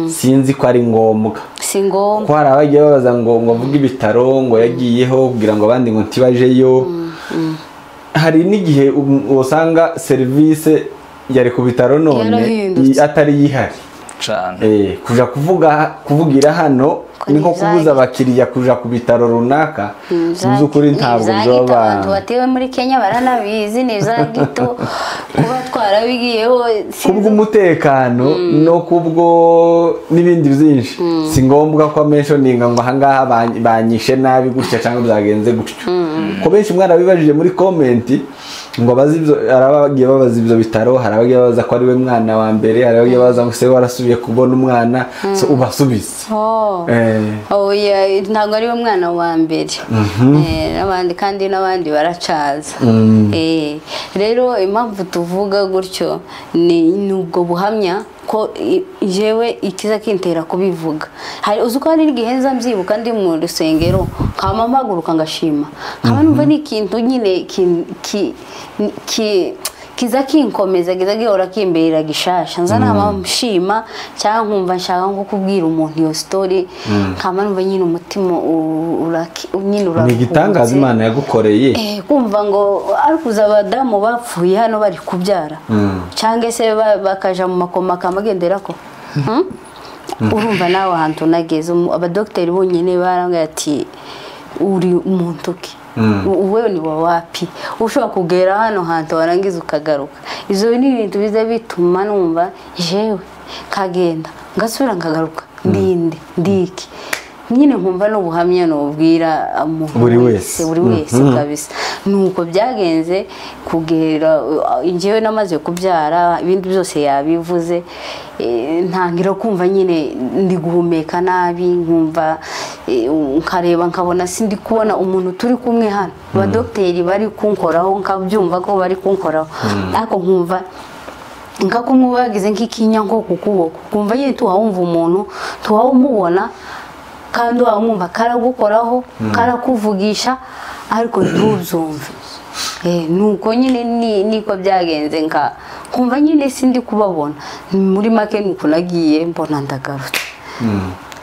Sinzi ko ari ngombwa. Si ngombwa. Ko hari abagiye babaza ngo avuge ibitaro ngo yagiyeho kugira ngo abandi ngo ntibajeyo. Hari n'igihe usanga service yari ku bitaro none atari yihari cyane. Kuja kuvugira hano ni nko kubuza abakiriya kuja ku bitaro runaka. Muzukuri ntabwo byoba abantu batewe muri Kenya baranabizi ni za gito kuba twarabigiyeho kubw'umutekano no kubwo n'ibindi byinshi. Si ngombwa ko mentioninga ngo ahangaha banyishe nabi gutya cyangwa byagenze gutyo. Ko benshi mwarabibajije muri comment Ngo abazi ibyo arabagiye babaza ibyo bitaro, hari abagiye babaza ko ari we mwana wa mbere, hari abagiye babaza ngo se warasubiye kubona umwana, so ubasubize. Oya, ntabwo ari we mwana wa mbere. N'abandi kandi n'abandi baracaza. Rero impamvu tuvuga gutyo ni ubwo buhamya ko jewe ikiza kintera kubivuga. Hari uzi ko hari igihe nza mbyibuka ndi mu rusengero nkama mpaguruka ngashima, nkaba numva ni ikintu nyine kiza kinkomeza, kiza gihora kimbera gishasha, nza nama mshima cyangwa nkumva nshaka nko kubwira umuntu iyo story, nkaba numva nyine umutima nyine urakuze. Ni igitangaza Imana yagukoreye. Kumva ngo arikuza abadamu bapfuye hano bari kubyara cyangwa se bakaja mu makoma kamagenderako. Urumva nawe ahantu nageze, abadokiteri bonyine barambwira ati uri umuntu ki, wewe ni wapi ushobora kugera hano hantu warangiza ukagaruka. Izo ni ibintu biza bituma numva jewe kagenda ngasubira nkagaruka ndinde ndiki nyine nkumva n'ubuhamya nubwira buri wese, buri wese kabisa. Nuko byagenze kugera njyewe namaze kubyara, ibindi byose yabivuze, ntangira kumva nyine ndi guhumeka nabi, nkumva nkareba nkabona sindi kubona umuntu turi kumwe hano, abadokiteri bari kunkoraho nkabyumva ko bari kunkoraho, ariko nkumva nkakumwe bagize nk'ikinya nko ku kuboko, kumva nyine tuwumva umuntu tuwumubona kandi wamwumva karagukoraho karakuvugisha ariko ntubyumve. Nuko nyine niko byagenze nka kumva nyine sindi kubabona. Muri make nuko nagiye mbona ndagarutse.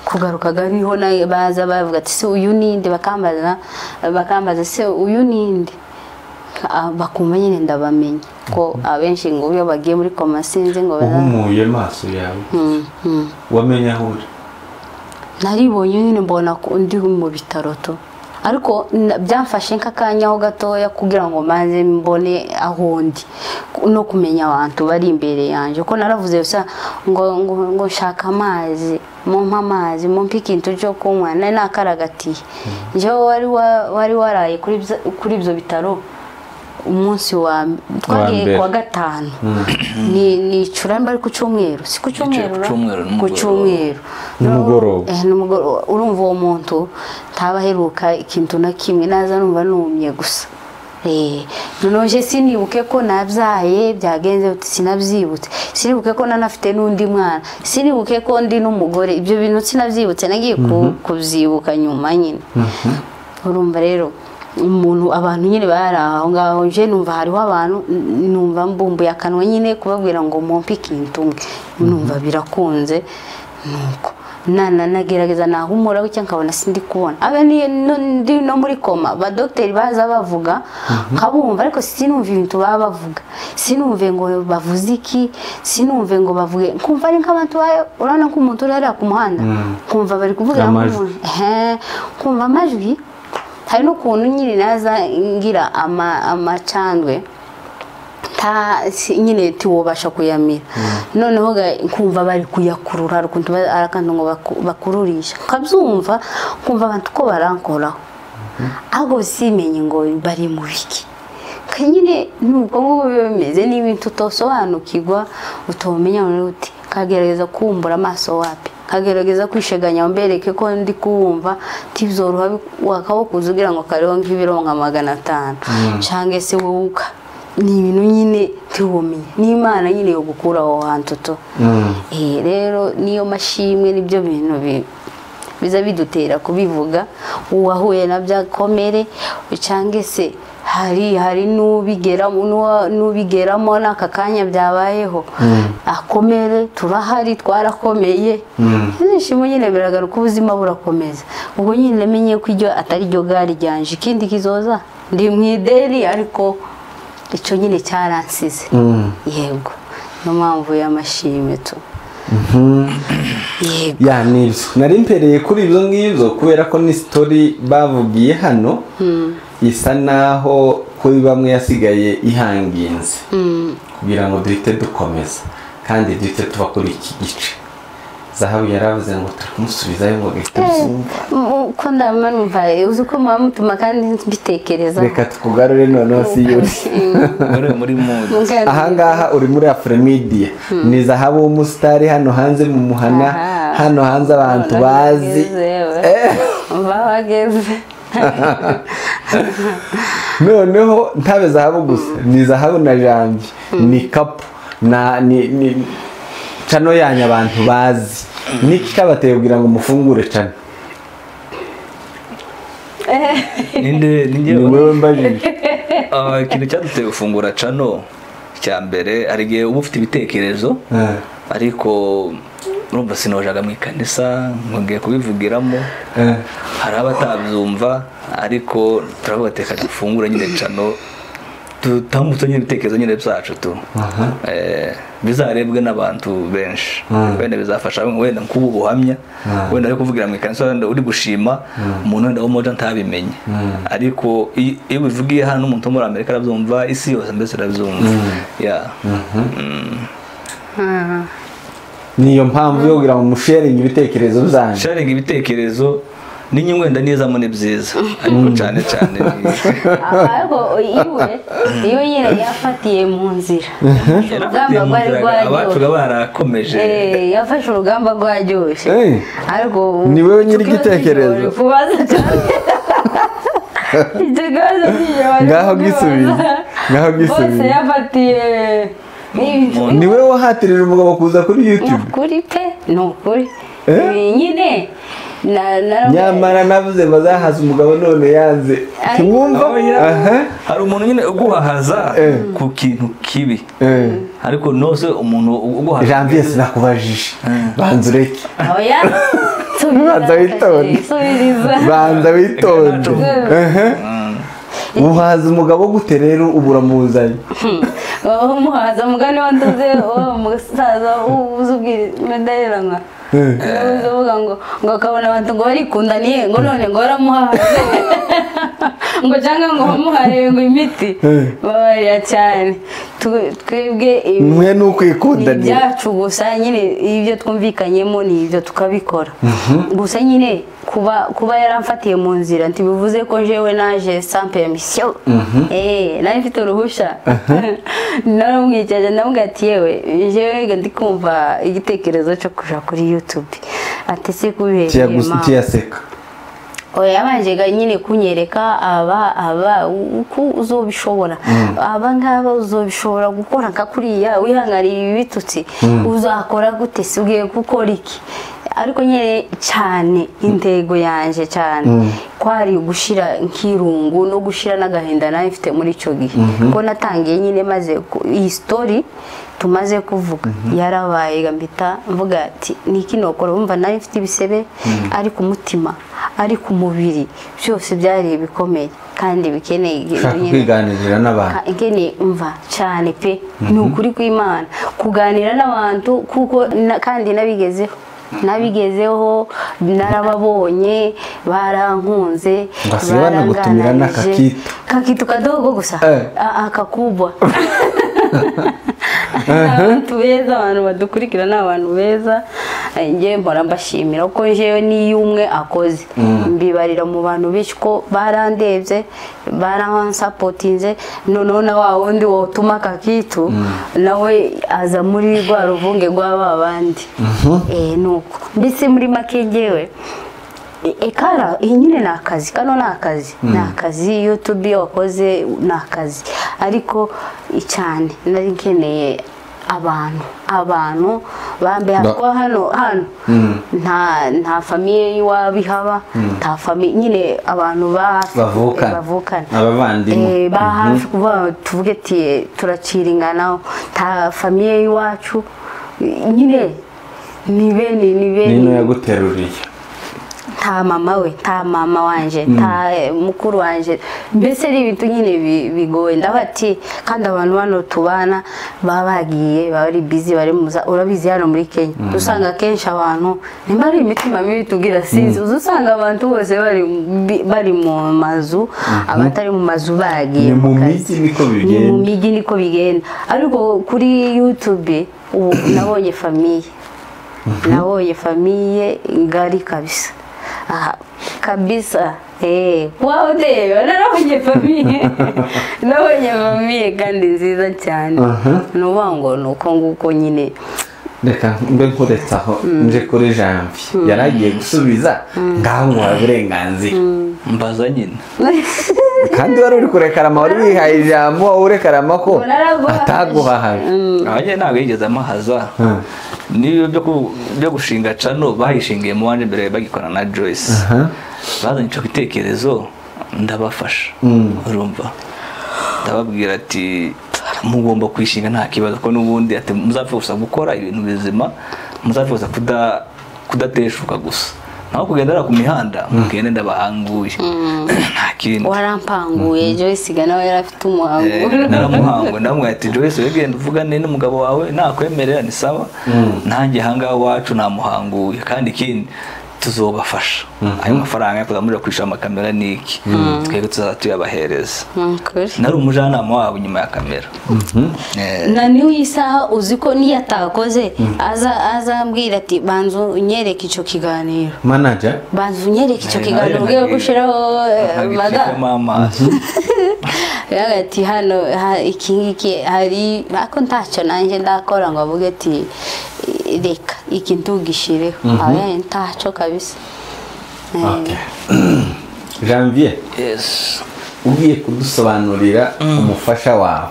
Kugarukaga niho baza bavuga ati se uyu ninde, bakambaza se uyu ninde, bakumva nyine ndabamenya ko abenshi ngo iyo bagiye muri koma sinzi ngo uhumuye maso yawe wamenye aho uri. Naribonye nyine mbona ko ndi mu bitaro to, ariko byamfashe nk'akanya ho gatoya kugira ngo manze mbone aho ndi no kumenya abantu bari imbere yanjye, ko naravuze gusa ngo ngo nshaka amazi, mumpa amazi, mumpa ikintu cyo kunywa, nari nakaragatiye. Njyewe wari waraye kuri ibyo bitaro umunsi wa twagiye kuwa gatanu, ni curamba ari ku cyumweru, si ku cyumweru, ku cyumweru nimugoroba. Urumva uwo muntu ntabaheruka ikintu na kimwe, naza numva numye gusa. Noneho je sinibuke ko nabyaye byagenze, sinabyibutse, sinibuke ko nanafite n'undi mwana, sinibuke ko ndi n'umugore, ibyo bintu sinabyibutse, nagiye kubyibuka nyuma nyine. Urumva rero umuntu abantu nyine bari aho ngaho, je numva hariho abantu, numva mbumbuye akanwa nyine kubabwira ngo mumpe ikintu, numva birakunze. Nuko nagerageza nahumura cyangwa nkabona sindi kubona abe ndi no muri koma, abadokiteri baza bavuga nkabumva, ariko sinumva ibintu baba bavuga, sinumve ngo bavuze iki, sinumve ngo bavuge, nkumva ari nk'abantu urabona ko umuntu uri hariya ku muhanda, nkumva bari kuvuga, nkumva amajwi. Hari n'ukuntu nyine naza ngira amacandwe nyine tiwobasha kuyamira, noneho nkumva bari kuyakurura, akantu ngo bakururisha, nkabyumva nkumva abantu ko barankoraho, ahubwo simenye ngo bari mu biki. Nyine nuko nguko biba bimeze, ni ibintu utosobanukirwa utomenya uti kagerageza kumbura amaso wapi, kagerageza kwisheganya mbereke ko ndi kuwumva tizoroha wakabokuza ugira ngo kariho nk'ibiro nka 500 cange se wuka, ni ibintu nyine tiwomenye, ni Imana nyine yo gukura aho hantu to. Rero niyo mashimwe nibyo bintu biza bidutera kubivuga, uwahuye nabyo akomere cange se hari n'ubigeramo n'aka kanya byabayeho akomere, turahari twarakomeye. Ibyishimo nyine biragaruka, ubuzima burakomeza. Ubwo nyine menye ko iryo atari ryo gari ryanje, ikindi kizoza ndi mu ideri, ariko icyo nyine cyaransize. Yego, no mpamvu y'amashimwe to. Ya nibyo nari mpereye kuri ibyo ngibyo, kubera ko ni story bavugiye hano isa naho kuri bamwe yasigaye ihanginze, kugira ngo duhite dukomeza kandi duhite tuva kuri iki gice. Zahabu yaravuze ngo turi kumusubizayo ngo gahita bizumva. Ko ndamanumva uzi ko muba mutuma kandi mbitekereza. Reka tukugarure noneho si yuri. Muri mood. Ahangaha uri muri Afromedia. Ni Zahabu w'umusitari hano hanze mu muhana, hano hanze abantu bazi. Bahageze. Noneho ntabe Zahabu gusa, ni Zahabu na Janvier, ni kapu na ni cano yanyu abantu bazi. Niki kabateye kugira ngo mufungure cano? Ninde ni wewe mbajije. Ikintu cyaduteye gufungura cano cya mbere ari gihe uba ufite ibitekerezo ariko urumva sinojaga mu ikanisa ngiye kubivugiramo hari abatabyumva ariko turavuga teka dufungura nyine cano tutambutse nyine ibitekerezo nyine byacu tu bizarebwe n'abantu benshi wenda bizafasha wenda nkubu buhamya wenda ari kuvugira mu ikanisa wenda uri gushima umuntu wenda wo ntabimenye ariko iyo bivugiye hano umuntu wo muri Amerika arabyumva isi yose mbese arabyumva. Niyo mpamvu yo kugira ngo musharing ibitekerezo byanyu. Sharing ibitekerezo ninyi wenda neza mu byiza ariko cyane cyane ariko iwe nyine yafatiye mu nzira urugamba rwari abacu barakomeje yafashe urugamba rwaryoshye ariko ni wewe nyiri igitekerezo kubaza cyane ngaho gisubiza ngaho gisubiza bose yafatiye ni wewe wahatirira umugabo kuza kuri YouTube kuri pe no kuri nyine nyamara navuze bazahaza umugabo none yanze ntiwumva. Hari umuntu nyine uguhahaza ku kintu kibi ariko nose umuntu uguhahaza Janvier sinakubajije banza ureke oya banza witonde banza witonde uhaza umugabo gute rero ubura muzanye umuhaza mugani wanduze uwo musaza uzubwira ndayeranka uvuga ngo ngo akabona abantu ngo barikundaniye ngo none ngo baramuhaze ngo cyangwa ngo bamuhaye ngo imiti babarira cyane twebwe mwe n'ukwikundanira ibyacu gusa nyine ibyo twumvikanyemo ni ibyo tukabikora gusa nyine kuba yaramfatiye mu nzira ntibivuze ko jewe naje sans permission nari mfite uruhushya naramwicaje ndamubwira ati yewe jewe ndi kumva igitekerezo cyo kuja kuri YouTube ati se kubera tiyaseka oya yabanje nyine kunyereka aba uko uzobishobora aba ngaba uzobishobora gukora nka kuriya wihangarira ibitutsi uzakora gute se ugiye gukora iki ariko nyine cyane intego yanje cyane kwari gushira nkirungu no gushira n'agahinda nayo mfite muri ico gihe ko natangiye nyine maze iyi story tumaze kuvuga yarabaye gambita mvuga ati niki nokora umva nayo mfite ibisebe ariko umutima ariko umubiri byose byari bikomeye kandi bikeneye kwiganirira n'abantu nkeneye umva cyane pe ni ukuri kw'Imana kuganira n'abantu kuko kandi nabigezeho narababonye barankunze baragutumira n'akakitu kakitu kadogo gusa akakubwa abantu beza abantu badukurikira ni abantu beza njye mpora mbashimira ko njyewe niyo umwe akoze mbibarira mu bantu benshi ko barandebye baransapotinze noneho na wa wundi wotuma kakitu nawe aza muri rwa ruvunge rw'aba bandi nuko mbese muri make njyewe ekara iyi nyine ni akazi kano ni akazi ni akazi YouTube wakoze ni akazi ariko cyane nari nkeneye abantu bambe ko hano nta famille y'iwabo nta famille nyine abantu bavukana abavandimwe ba hafi kuba tuvuge ati turaciringana nta famille y'iwacu nyine ni bene nino yaguteruriye nta mama we nta mama wanje nta mukuru wanje mbese ari ibintu nyine bigoye ndabati kandi abantu bano tubana baba bagiye bari busy bari muza urabizi hano muri Kenya usanga kenshi abantu nimba ari imitima mibi tugira sinzi usanga abantu bose bari mu mazu abatari mu mazu bagiye mu miji niko bigenda mu miji niko bigenda ariko kuri YouTube ubu nabonye famille Nabonye famille ngari kabisa. Aha, kabisa. Wow, ndeba narabonye famille. Nabonye famille kandi nziza cyane. Nuvuga ngo nuko nguko nyine. Reka mbe nkuretse aho nje kuri Janvier yaragiye gusubiza ngaho ngo uburenganzira mbaza nyine kandi wari uri kurekarama wari wihaye ijambo wowe urekarama ko ataguhahaje. Abanye ntabwo yigeze amahaza niyo byo gushinga cano bayishingiye mu wanje mbere bagikora na Joyce. Bazanye ico gitekerezo ndabafasha. Urumva ndababwira ati mugomba kwishinga nta kibazo ko nubundi ati muzapfa gusa gukora ibintu bizima, muzapfa gusa kudateshuka gusa. Naho kugendera ku mihanda mugende ndabahanguye. Nta kindi. Warampanguye Joyce ga nawe yarafite umuhango. Naramuhango ndamwe ati Joyce wegenda uvugane n'umugabo wawe nakwemerera ni sawa. Nanjye hanga wacu namuhanguye kandi ikindi tuzobafasha. Ayo mafaranga yakuzamurira kwisha amakamera niki twebwe tuzatuyabahereza. Nari umujanama wabo nyuma ya kamera. Na niyo isaha uzi ko niyo atakoze aza ambwira ati banzu unyereke ico kiganiro. Manager banzu unyereke ico kiganiro ugiye gushiraho mama. Ati hano iki ngiki hari ako ntacyo nanje ndakora ngo avuge ati reka iki ntugishireho. Aya ntacyo kabisa. Okay. Janvier. Yes. Ugiye kudusobanurira umufasha wawe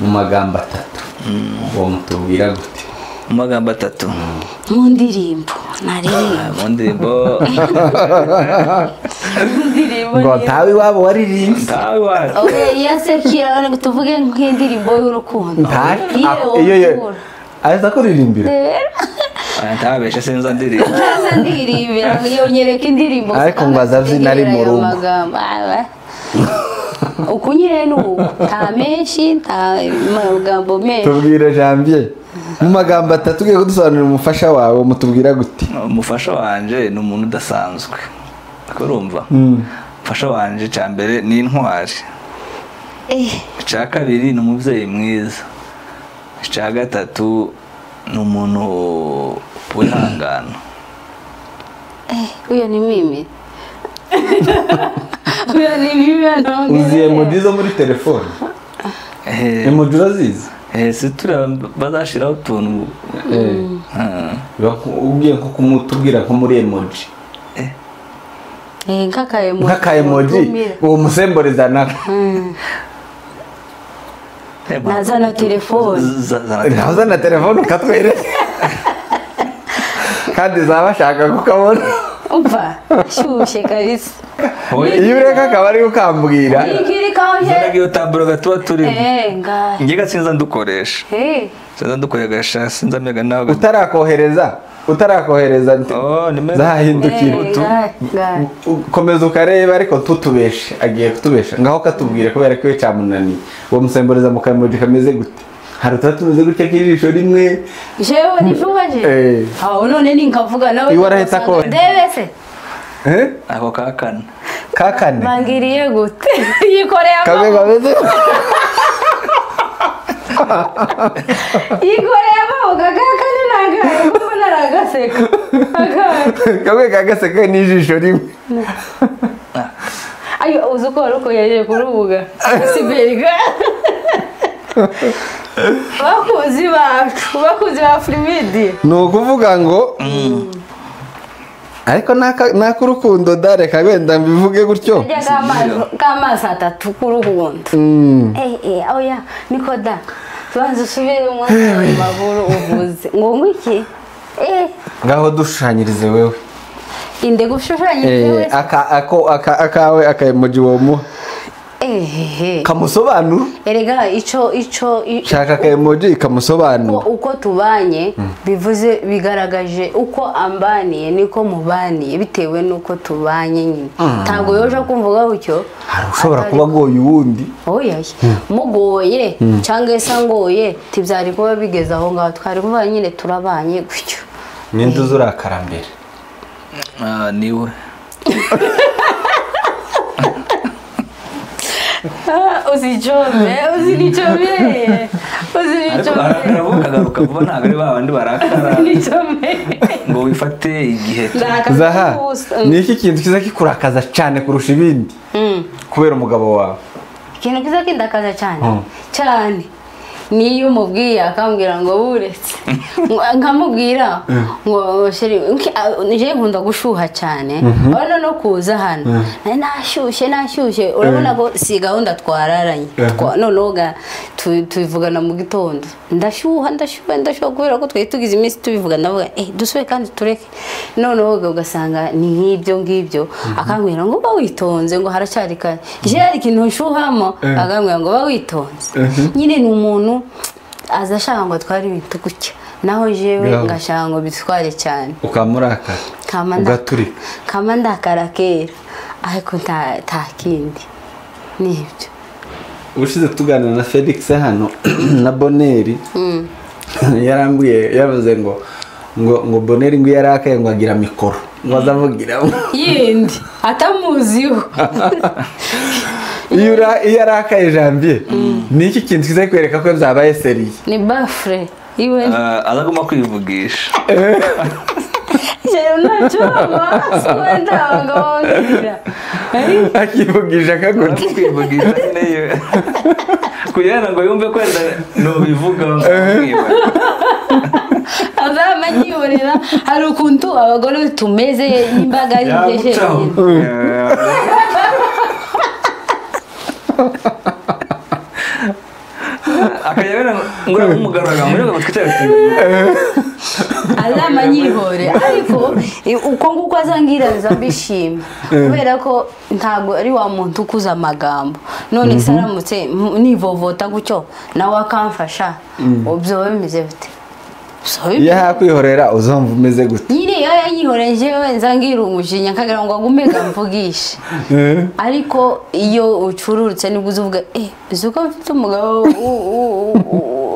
mu magambo atatu. Uwo mutubwira gute? Mu magambo atatu. Mu ndirimbo naririmba. Mu ndirimbo. Ngo tawe wabo waririmbye. Tawe wabo. Okay, yasekira tuvuge nk'indirimbo y'urukundo. Iyo aza kuririmbira. Ntabeshe sinza ndirimba. Ntaza ndirimbira iyo nyereka indirimbo. Ariko ngo azabyina ari mu rugo. Ukunyire nuko nta menshi nta magambo menshi. Tubwire Janvier mu magambo atatu ugiye kudusobanurira umufasha wawe mutubwira gute? Umufasha wanje ni umuntu udasanzwe. Urumva? Umufasha wanje cyambere ni intwari. Icya kabiri ni umubyeyi mwiza. Icya gatatu ni umuntu wihangana. Uyo ni mimi. Uyo ni mimi anongera. Uzi emoji zo muri telefone? Emoji urazizi? Situra bazashiraho utuntu. Ugiye nko kumutubwira nko muri emoji. Nk'aka emoji. Nk'aka emoji uwo musemboreza nako. Nazana telefone. Nazana telefone ukatwereka. Kandi zabashaka kukabona. Umva shushe kabisa. Iyo ureka akaba ari ukambwira. Ikiri kanje. Ngiyo taburo gatuba turi. Ngahe. Ngiye sinza ndukoresha. Sinza ndukoresha sinza mega nawe. Utarakohereza. Utarakohereza zahindukira. Komeza ukareba ariko tutubeshe agiye kutubesha ngaho katubwire kubera ko cyamunaniye. Uwo musemboreza mu kamoji kameze gute? Hari utatumeze gutya kijisho rimwe. Jewe nivugaje. Aho none ni nkavuga nawe. Iwarahita ko. Ndebe se. Ako kakane. Kakane. Bangiriye gute? Yikoreye amaboko. Kameze. Yikoreye amaboko kakane nagaye kuko naragaseka. Kamwe kagaseka n'ijisho rimwe. Ayo uzuko ruko yaje kurubuga. Siberga. Bakuzi bacu, bakuzi ba Afrimidi. Ni ukuvuga ngo ariko nakurukundo dareka wenda mbivuge gutyo. Kamazi atatu kurukundo. Oya niko da. Tubanze usubire mu maguru uvuze. Ngo ngwiki? Ngaho dushushanyirize wewe. Inde gushushanyirize wewe. Aka akawe akayemoji wo mu. Kamusobanura. Erega ico shaka kayemoji kamusobanura. Uko tubanye bivuze bigaragaje uko ambaniye niko mubaniye bitewe nuko tubanye nyine. Ntago yoje kumvuga gutyo. Hari ushobora kuba goye uwundi. Oya mugoye cyangwa se ngoye tibyari kuba bigeze aho ngaho twari kuba nyine turabanye gutyo. Ninde uzurakara mbere? Niwe. Uzichome, uzinichome. Uzinichome. Ariko vuba ntabwo ari babandi barakara. Uzinichome. Ngo wifate igihe. Zaha, ni iki kintu kiza kikurakaza cyane kurusha ibindi? Kubera umugabo wawe. Ikintu kiza kindakaza cyane. Cyane. Niyo umubwiye akambwira ngo buretse nkamubwira ngo sheri nje nkunda gushuha cyane urabona no kuza hano nashyushye urabona ko si gahunda twararanye noneho tubivugana mu gitondo ndashyuha kubera ko twari tugize iminsi tubivuga ndavuga dusube kandi tureke noneho ugasanga ni nk'ibyo ngibyo akambwira ngo ba witonze ngo haracyari kare je hari ikintu nshuhamo akambwira ngo ba witonze nyine ni umuntu aza ashaka ngo atware ibintu gutya naho jewe ngashaka ngo bitware cyane ukamurakara ugaturika kama ndakara kera ariko nta kindi nibyo. Ubushize tuganira na Felix hano na Boneri yarambwiye yavuze ngo ngo Boneri ngo yarakaye ngo agira mikoro ngo azavugira yindi atamuziho. Iyo yarakaye Janvier ni iki kintu kiza kwereka ko byabaye seriye? Ni bafre iwe azaguma kwivugisha. Jewe ntacyo wenda ngo akivugisha kaguti kwivugisha nyine kugira ngo yumve ko wenda no bivuga azamanyihorera. Hari ukuntu abagore tumeze n'imbaga y'ingeje akayabera ngo umugarura ngo ngo twicare azamanyihore ariko uko nguko azangira nzabishima kubera ko ntago ari wa muntu ukuza amagambo none saramutse nivovota gucyo nawe akamfasha ubyo bimeze bite? Iyo hakwihorera uzumva umeze gute? Nyine iyo yanyihoreje nzangira umujinya nkagira ngo agume gamvugishe ariko iyo ucururutse nibwo uzuvuga uzuko mfite umugabo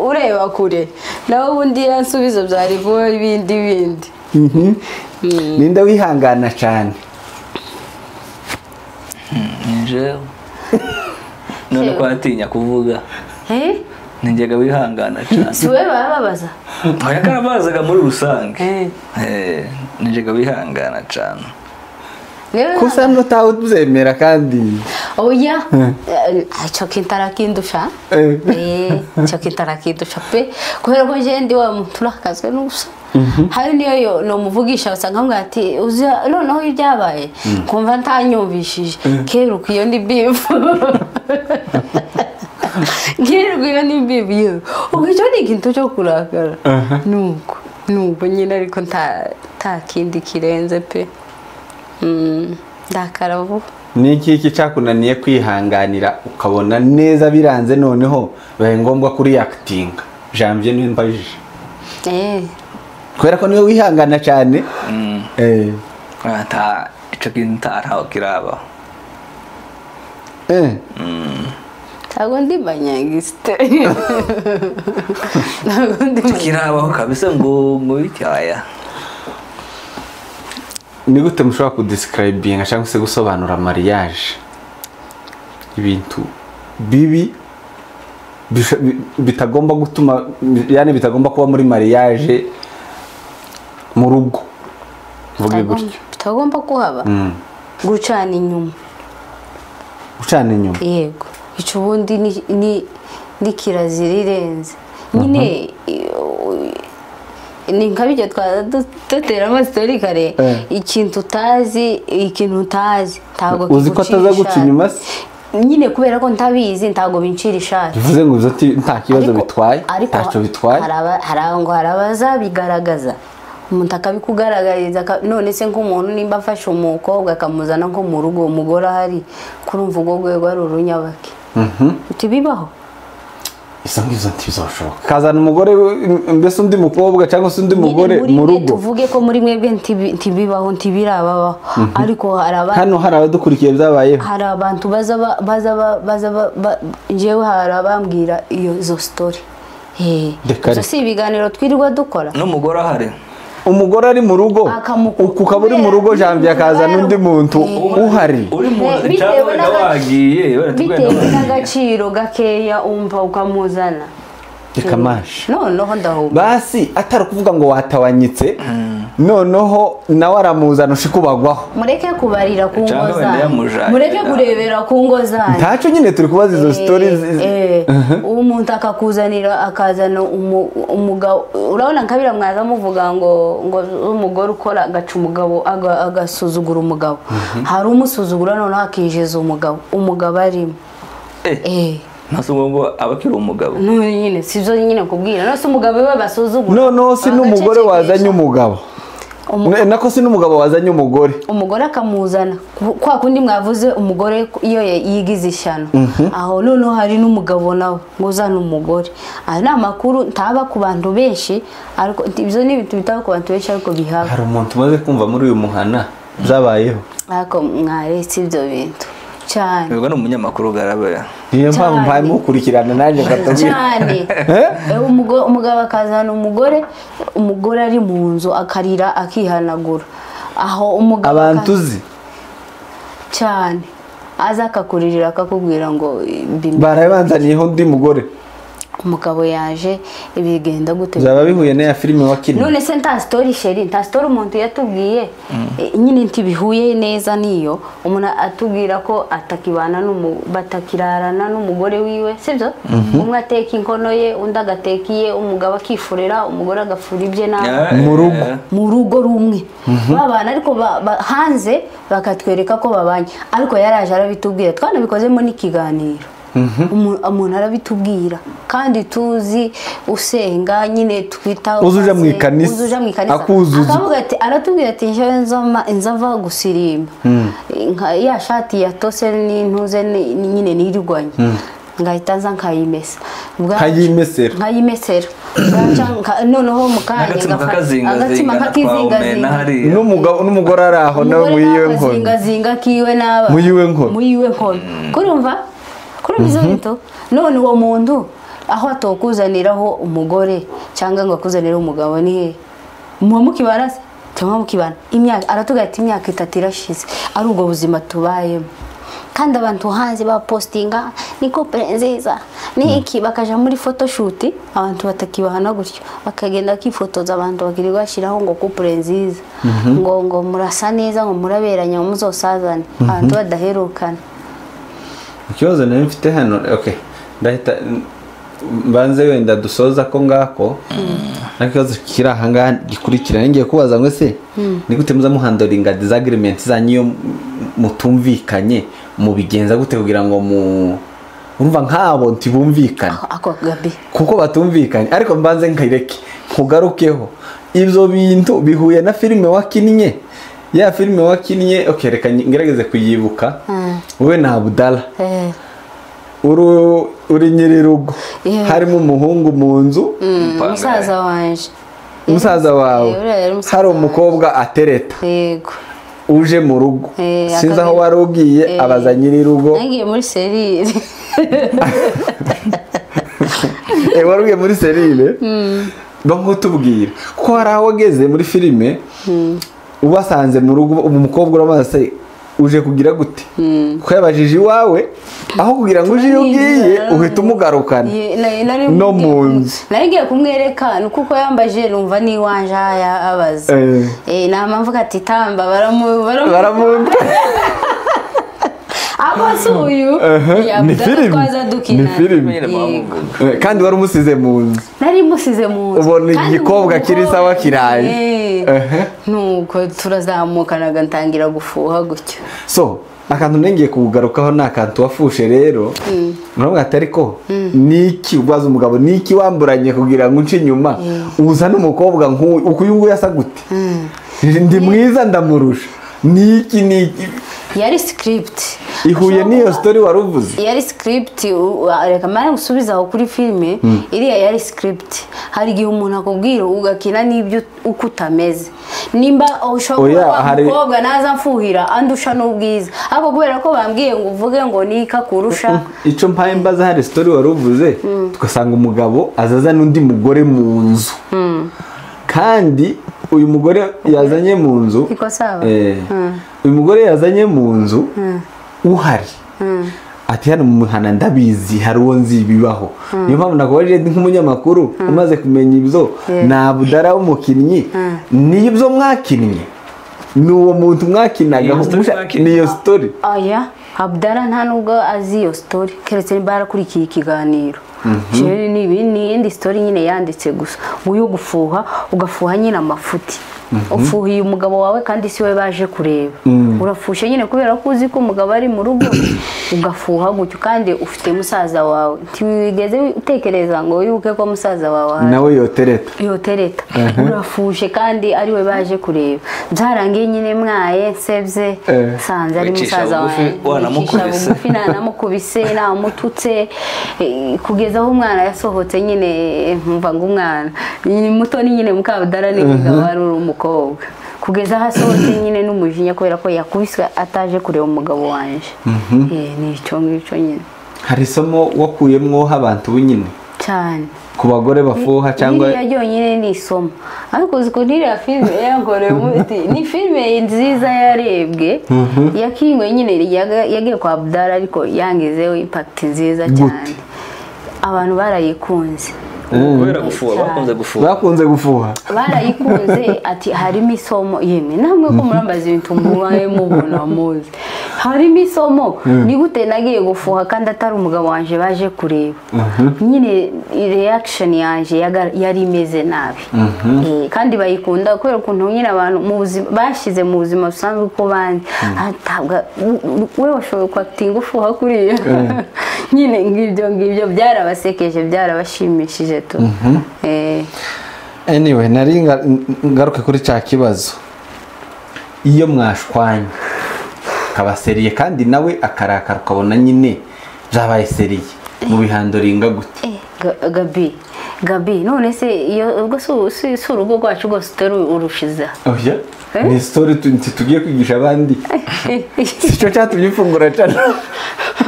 ureba kure nawe ubundi yansubizo byari kuba ibindi bindi. Ninde wihangana cyane? Nje none ko atinya kuvuga ninjyaga wihangana cyane. Si we bababaza? Oya karabazaga muri rusange. Ninjyaga wihangana cyane. Kusa nutawe ubyemera kandi. Oya, icyo kintarakindusha. Icyo kintarakindusha pe kubera ko je ndi wa muntu urakazwe n'ubusa. Hari niyo no muvugisha usanga nkamwe ati noneho ibyabaye kumva ntanyumvishije keruka iyo ndi bifu. Ngirirwa iyo ni bibi ubwo icyo ni ikintu cyo kurakara nuko nyine ariko nta kindi kirenze pe ndakara vuba. Ni iki cyakunaniye kwihanganira ukabona neza biranze noneho bibaye ngombwa kuri acting? Janvier niwe mbajije kubera ko niwe wihangana cyane. Ata icyo kintu ntaho kiraba. Ntabwo ndi banyangisite. Ntabwo ndi kirabaho kabisa ngo bicyaya. Ni gute mushobora kudescribinga cyangwa se gusobanura mariage? Ibintu bibi bitagomba gutuma yani bitagomba kuba muri mariage mu rugo. Vuge gutyo. Bitagomba kuhaba. Gucana inyuma. Gucana inyuma. Yego. Ico ubundi ni kirazira irenze nyine ni nkabijya dutera amastori kare ikintu utazi ntago uzi ko ataza guca inyuma nyine kubera ko ntabizi ntago bincira ishati bivuze ngo nta kibazo bitwaye ntacyo bitwaye hari abazabigaragaza umuntu akabikugaragariza none se nk'umuntu nimba afashe umukobwa akamuzana nko mu rugo umugore ahari kurumva ubwo rwego ari urunyabake bibaho izo ngizo ntibizashoboka kazana umugore mbese undi mukobwa cyangwa se undi mugore mu rugo tuvuge ko muri mwebwe ntibibaho ntibirababaho ariko hano hari abadukurikiye byabayeho hari abantu baza njyewe hari abambwira iyo zo story izo si ibiganiro twirirwa dukora n'umugore ahari Umugore ari mu rugo, ukaba uri mu rugo, Janvier akaza n'undi muntu uhari. Uri mu cyangwa wenda wagiye bitewe n'agaciro gakeya umva ukamuzana. Reka noneho ndahubwo basi atari kuvuga ngo watawanyitse, noneho nawe aramuzana ushikubagwaho. Mureke kubarira ku ngo zanyu, mureke kurebera ku ngo zanyu. Ntaco nyine turi kubaza izo stories. Umuntu akakuzanira akazana umugabo, urabona nkabira mwaza muvuga ngo umugore ukora agaca umugabo agasuzugura umugabo. Hari umusuzugura noneho akinjiza umugabo, umugabo arimo. Nasugo ngo abakiri umugabo. No nyine sivyo nyine kubwira. No si umugabo we basuzugura. No no si n'umugore wazanye umugabo. Nako si n'umugabo wazanye umugore. Umugore akamuzana. Kwa kundi mwavuze umugore iyo yigize ishyano. Aho noneho hari n'umugabo nawe ngo uzana umugore. Aya ni amakuru ntaba ku bantu benshi, ariko ibyo ni ibintu bitaba ku bantu benshi ariko bihaba. Hari umuntu umaze kumva muri uyu muhana byabayeho. Ariko mwaretse ibyo bintu. Cyane. Ubwo ni umunyamakuru garabaya. Niyo mpamvu mpaye mukurikirana nanjye katubwira. Cyane. Umugabo akazana umugore, umugore ari mu nzu akarira akihanagura. Aho umugabo abantu uzi. Cyane. Aza akakuririra akakubwira ngo barabanzaniyeho undi mugore. Umugabo yaje ibigenda gute? Zaba bihuye na ya filime wakinnye. None se nta story sheri, nta story umuntu yatubwiye nyine ntibihuye neza niyo umuntu atubwira ko atakibana batakirarana n'umugore wiwe, sibyo? Umwe ateka inkono ye, undi agateka iye, umugabo akifurira, umugore agafura ibye nawe mu rugo rumwe babana, ariko hanze bakatwereka ko babanye, ariko yaraje arabitubwira, twanabikozemo n'ikiganiro. Umuntu arabitubwira kandi tuzi usenga nyine twita uzuja mu ikanisa, akavuga ati aratubwira ati nzava gusirimba ya shati ya tose n'intuze nyine nirirwanye, ngahita nza nkayimesa nkayimesera noneho mukanya agatsima kakizingazinga n'umugore ari aho nawe muyiwe nkono zingazinga kiwe naba muyiwe nkono kurumva kuri bizo. None uwo muntu aho atokuzaniraho umugore cyangwa ngo akuzanire umugabo ni he? Muba mukibana se cyangwa mukibana imyaka aratuga ati imyaka 3 irashize ari ubwo buzima tubayemo, kandi abantu hanze ba postinga ni couple nziza ni iki, bakaja muri photoshoot abantu batakibahana gutyo, bakagenda kifotoza abantu bakirirwa bashiraho ngo couple nziza, ngo murasa neza, ngo muraberanya, muzosazane, abantu badaherukana. Ikibazo nari mfite hano, okay, ndahita mbanze wenda dusoza ko ngako n'ikibazo kiri aha ngaha gikurikira. Ngiye kubaza ngo se ni gute muza muhandoringa disagreement zanyu iyo mutumvikanye, mubigenza gute kugira ngo mu urumva nk'abo ntibumvikane kuko batumvikanye? Ariko mbanze nkayireke nkugarukeho, ibyo bintu bihuye na filime wakinnye. Ya filime wakinnye, okay, reka ngerageze kuyibuka. Wowe na Abdallah uri nyirirugo, harimo umuhungu mu nzu, musaza wanje, musaza wawe, hari umukobwa atereta, yego, uje mu rugo, sinzi aho wari ugiye, abaza nyirirugo. Nagiye muri serire. Wari ugiye muri serire? Banko tubwira ko hari aho wageze muri filime ubasanze mu rugo umukobwa uramaze se uje kugira gute? Ko yabajije iwawe, aho kugira ngo uje iyo ugiye uhita umugarukana no mu nzu. Nari ngiye kumwereka kuko yambaje numva niwanje abaza. Nama mvuga ati tamba baramu Abo ni filime. Kandi wari umusize mu nzu. Nari musize mu nzu. Ubona igikobwa kiri sawa kiraye. Nuko turazamukanaga ntangira gufuha gutyo. So akantu nengeye kugarukaho ni akantu wafushe rero. Muravuga ati ariko niki ubaza umugabo niki wamburanye kugira ngo unce inyuma uzane umukobwa nk'uyu uyu nguyu asa gute? Ndi mwiza ndamurusha. Niki niki yari script ihuye niyo story waruvuze. Yari script, reka mara gusubiza aho kuri filime iriya yari script. Hari igihe umuntu akubwira ugakina n'ibyo uko utameze, nimba ushobora umukobwa naza mfuhira andusha n'ubwiza, ariko kubera ko bambwiye ngo uvuge ngo nika kurusha ico mpaye mbaza. Hari story waruvuze tugasanga umugabo azaza n'undi mugore mu nzu. Kandi uyu mugore yazanye mu nzu, iko sawa, uyu mugore yazanye mu nzu uhari ati hano mu muhana ndabizi hari uwo nzi bibaho. Niyo mpamvu nakubajije nk'umunyamakuru umaze kumenya ibyo na Abdara w'umukinnyi, nibyo mwakinnye, ni uwo muntu mwakinaga, niyo story. Oya, Abdara nta nubwo azi iyo story, keretse niba yarakurikiye ikiganiro. Ni iyindi story nyine yanditse gusa uyo gufuha, ugafuha nyine amafuti, ufuhiye umugabo wawe kandi si we baje kureba, urafushe nyine kubera ko uzi ko umugabo ari mu rugo, ugafuha gutyo kandi ufite musaza wawe, ntiwigeze utekereza ngo wibuke ko musaza wawe nawe yotereta, urafushe kandi ari we baje kureba. Byarangiye nyine mwaye nsebye sanze ari musaza wawe, wanamukubise, nanamukubise, namututse kugeza aho umwana yasohotse nyine, mva ngo umwana ni muto ni nyine Mukabudara ni umugabo ari umukobwa, kugeza aho asohotse nyine n'umujinya kubera ko yakubiswe ataje kureba umugabo wanje. Ni icyo ngicyo nyine. Hari isomo wakuyemwo abantu nyine cyane ku bagore bafuha cyangwa iriya ryonyine ni isomo, ariko uzi ko iriya filime yankoreye umuti, ni filime nziza yarebwe yakinywe nyine, yagiye kwa Abdara ariko yangizeho impact nziza cyane, abantu barayikunze. Kubera gufuha, bakunze gufuha, barayikunze. Ati harimo isomo, yemwe namwe ko murambaza ibintu mubaye mubona muzi, harimo isomo. Ni gute nagiye gufuha kandi atari umugabo wanje baje kureba, nyine reaction yanje yari imeze nabi. Kandi bayikunda kubera ukuntu nyine abantu mu buzima bashize mu buzima busanzwe uko bandi atabwa we washoboye kwatinga ufuha kuriya nyine, ngibyo ngibyo byarabasekeje, byarabashimishije. Anyway, nari ngaruke kuri cya kibazo. Iyo mwashwanye akaba seriye kandi nawe akarakara ukabona nyine byabaye seriye, mu bihandoringa gute? Gabi none se iyo ubwo si urugo rwacu rwose utari urushiza? Oya, ni story tugiye kwigisha abandi, sico cyatumye ifungura cyane.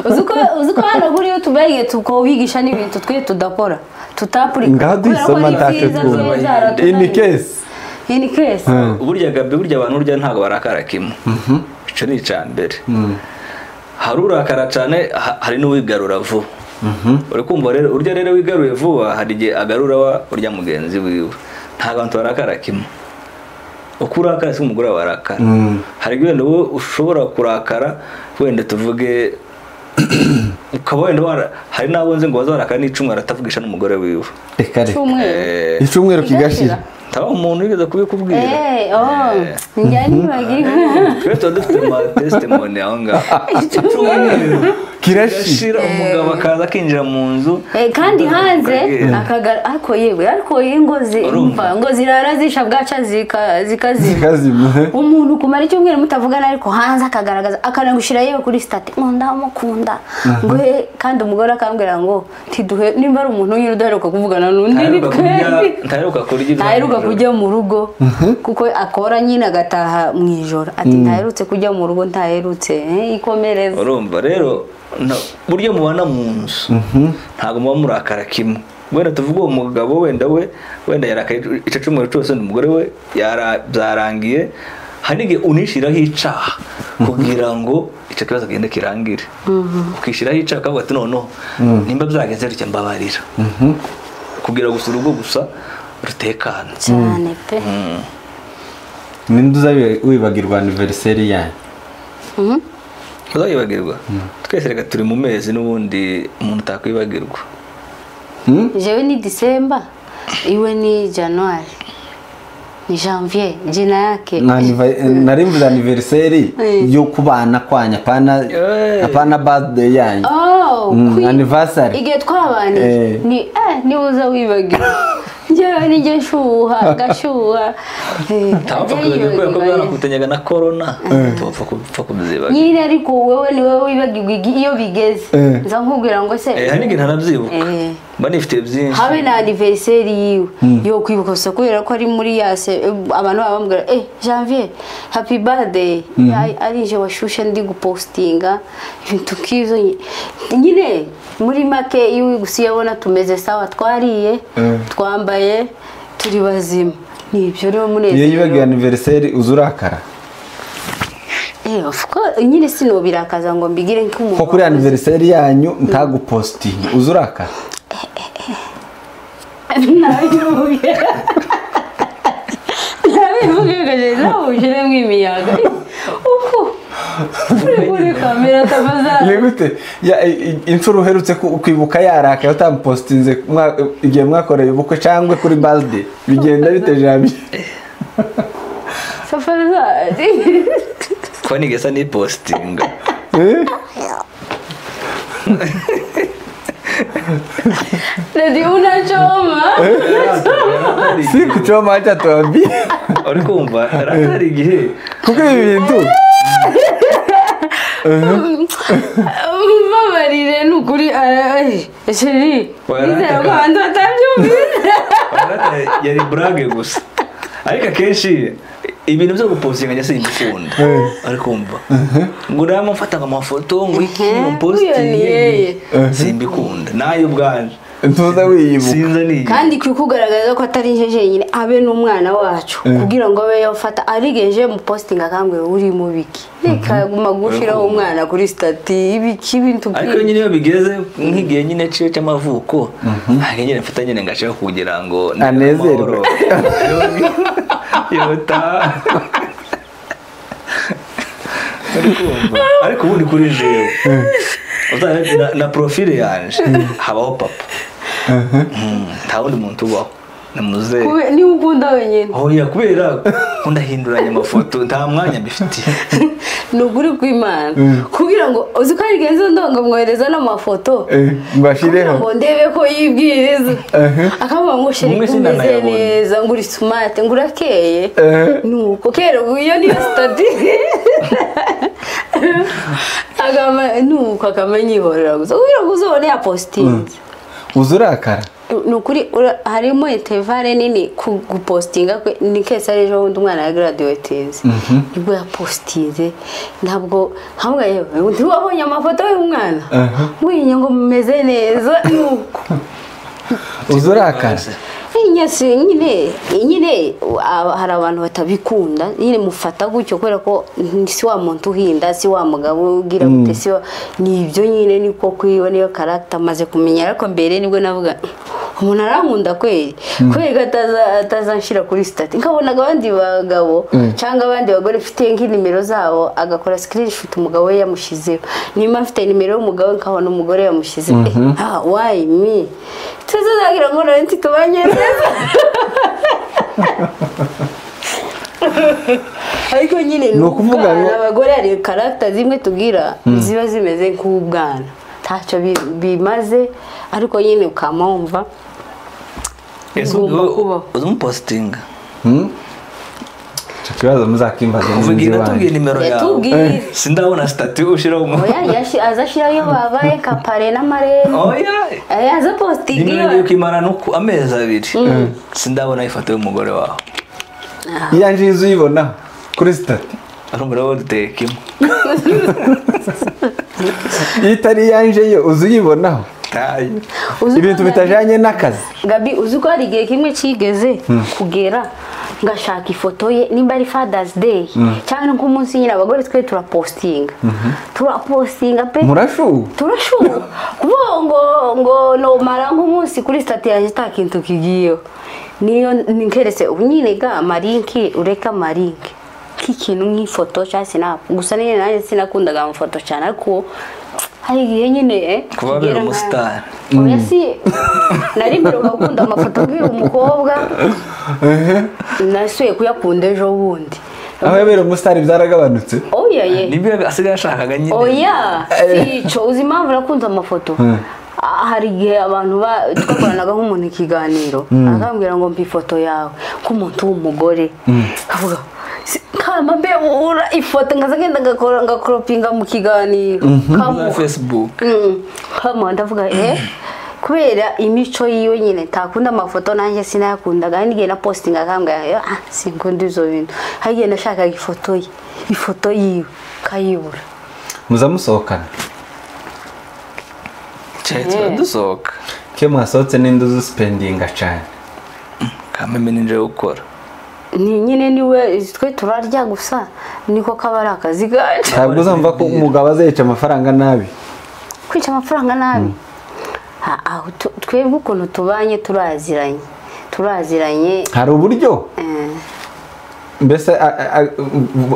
Uzi ko hano kuri yo tubaye tukobigisha n'ibintu twe tudakora, tutapurika. Ngaho dusoma ntacyo twumva. In case burya Gabi, burya abantu urya ntago barakara kimwe, ico ni icambere. Hari urakara cyane, hari n'uwigarura vuba. Uri kumva rero, urya rero wigaruye vuba hari igihe agarura wa urya mugenzi wiwe. Ntago abantu barakara kimwe, uko urakara si umugore wawe arakara. Hari wenda wowe ushobora kurakara, wenda tuvuge ukaba wenda hari n'abo nzi ngo bazarakara n'icumwe aratavugisha n'umugore wiwe. Reka icumweru kigashira. Taba umuntu wigeze kubikubwira. Njya nibagiwe. Twe tuba dufite ma testimony aho ngaho. Kirashira umugabo akaza akinjira mu nzu kandi hanze akagara, ariko yewe ariko ingozi umva ngo zirara zisha bwaca zikazima. Umuntu kumara icyumweru mutavugana ariko hanze akagaragaza akanagushira yewe kuri state ngo ndamukunda ngo, kandi umugore akambwira ngo ntiduhe nimba ari umuntu nyine udaheruka kuvugana n'undi ntaheruka kujya mu rugo kuko akora nyine agataha mu ijoro, ati ntaherutse kujya mu rugo, ntaherutse ikomereza. Urumva rero buryo mubana mu nzu ntago muba murakara kimwe. Wenda tuvuga uwo mugabo wenda we wenda yarakaye icyo cyumweru cyose, umugore we byarangiye, hari igihe unishiraho icaha kugira ngo icyo kibazo kigende kirangire, ukishiraho icaha ukavuga ati noneho nimba byagenze bityo mbabarira, kugira gusa urugo gusa rutekana cyane pe. Ninde uzabibagirwa anniversary yanyu? Uzayibagirwa twese reka turi mu mezi n'ubundi umuntu utakwibagirwa. Jewe ni December, iwe ni January, ni Janvier, jina yake. Nari mvuze anniversary yo kubana kwanya, apana birthday yanyu. Anniversary. Igihe twabanye ni ni uza wibagirwa. Njyewe nijye nshuha gashuha. Ntapfa kubibagirwa ko byanakutanyaga na corona, tupfa kubyibaga. Nyine ariko wewe ni wewe wibagirwa iyo bigeze. Nza nkubwira ngo se hari n'igihe ntanabyibuka. Mba nifite byinshi. Habe na anniversaire yiwe yo kwibuka gusa kubera ko ari muri yase abantu baba bambwira Janvier happy birthday, ari je washushe ndi gupostinga ibintu nk'ivyo nyine. Muri make iyo gusa yabona tumeze sawa, twariye twambaye turi bazima, Nibyo rero munezero. Iyo yibagiwe anniversaire uzurakara. Of course nyine sinobirakaza ngo mbigire nk'umuntu. Ko kuri anniversaire yanyu ntagupostinga uzurakara. Nabivuge. Nabivuge kaje nawe ushiremwe imiyaga. Uko kuri kamera tafadhali. Yegute ya imfuru uherutse kwibuka yarakaye utamupostinze igihe mwakoreye ubukwe cyangwa kuri birthday bigenda bite jambi. Tafadhali. Kwa nigesa ni postinga. Ndio unachoma. Si kuchoma acha tuambie. Uri kumva ratari igihe kuko ibi bintu mbabarire nukuri chéri nizera ko abantu batabyumvise. Yari brage gusa ariko akenshi ibintu byo gupostinga njye simbikunda. Ari kumva ngo nama mfata amafoto ngo iki mpostinge simbikunda nayo ubwanje ntuza wiyibuka. Kandi kukugaragaza ko atari nje jenyine abe n'umwana wacu kugira ngo abe yafata arigeje mu posting akambwe uri mu biki reka guma gushiraho umwana kuri stati ibiki bintu. Ariko nyine iyo bigeze nk'igihe nyine ciyo cy'amavuko ntabwo nyine mfata nyine ngashaka kugira ngo anezerwe yota. Ariko ubundi kuri jewe na profile yanje habaho papa. Nta wundi muntu ubaho ni muzehe ni ukunda wenyine. Oya kubera ndahinduranya amafoto nta mwanya mbifitiye. Ni ukuri kw'Imana kugira ngo uzi ko ari genzo ndongo mwohereza n'amafoto mbashireho ngo ndebe ko yibwiriza akavuga ngo sheri kumeze neza ngo uri smart ngo urakeye nuko kera iyo niyo study agama nuko akamanyihorera gusa kugira ngo uzobone ya postinze uzurakara. Nukuri harimo intervalle nini gupostinga ni kese ari ejo bundi umwana ya graduatinze nibwo yapostinze ntabwo hamwe yewe ntiwabonye amafoto y'umwana ngwinye ngo mumeze neza nuko uzurakara. Nyine hari abantu batabikunda nyine mufata gutyo kubera ko si wa muntu uhinda si wa mugabo ugira gute si ni ibyo nyine niko kwiwe niyo character maze kumenya. Ariko mbere nibwo navuga umuntu arankunda kweri kweri atazanshira kuri stati nkabonaga abandi bagabo cyangwa abandi bagore mfite nk'inimero zabo agakora screenshot umugabo we yamushizeho nimba mfite nimero y'umugabo nkabona umugore yamushizeho why me tuzagira ngo nari tubanye neza. Ariko nyine ni ukuvuga ngo abagore hari character zimwe tugira ziba zimeze nk'ubwana ntacyo bimaze ariko nyine ukamumva umupostinga. Ikibazo muzakimbaza uvugira tubwiye nimero yawe sindabona statut ushiraho oya azashiraho iyo babaye kapare n'amarene oya aza postinga nimero yo kwimara nuko amezi abiri sindabona ifoto y'umugore wawe iyanje izuyibona kuri statut arumva rero dutekemo itari yanje yo uzuyibonaho ibintu bitajanye n'akazi. Gabi uzi ko hari igihe kimwe kigeze kugera ngashaka ifoto ye nimba ari Father's Day cyangwa nk'umunsi nyine abagore twe turapostinga pe turashu kuvuga ngo ngo nomara nk'umunsi kuri stati yanjye takintu kigiyeho niyo ninkerese nyine ga marinki ureka marinki k'ikintu nk'ifoto cyangwa sinapu gusa nyine nanjye sinakundaga amafoto cyane ariko hari igihe nyine kuba bera umustar oya si nari mbere ugakunda amafoto nk'uyu mukobwa nasuye kuyakunda ejo bundi aho yabera umustar byaragabanutse oya ye nibyo asigaye ashakaga nyine oya sico uzi impamvu nakunze amafoto hari igihe abantu twakoranaga nk'umuntu ikiganiro akambwira ngo mpa ifoto yawe nk'umuntu w'umugore akavuga kama mbe ura ifoto ngaza ngenda ngakropinga mu kiganiro kama Facebook kama ndavuga kubera imico yiwe nyine takunda amafoto nanjye sinayakundaga ngiye na postinga akambwira sinkunda izo bintu hagiye nashakaga ifoto ye ifoto yiwe kayibura. Muzamusohokana cyane dusohoka ke mwasohotse n'indu spendinga cyane kameme ninje gukora Ni nyine niwe twe turarya gusa niko kaba ari akazi gacu. Ntabwo uzumva ko umugabo azayica amafaranga nabi. Kwica amafaranga nabi. Aho twebwe ukuntu tubanye turaziranye. Hari uburyo mbese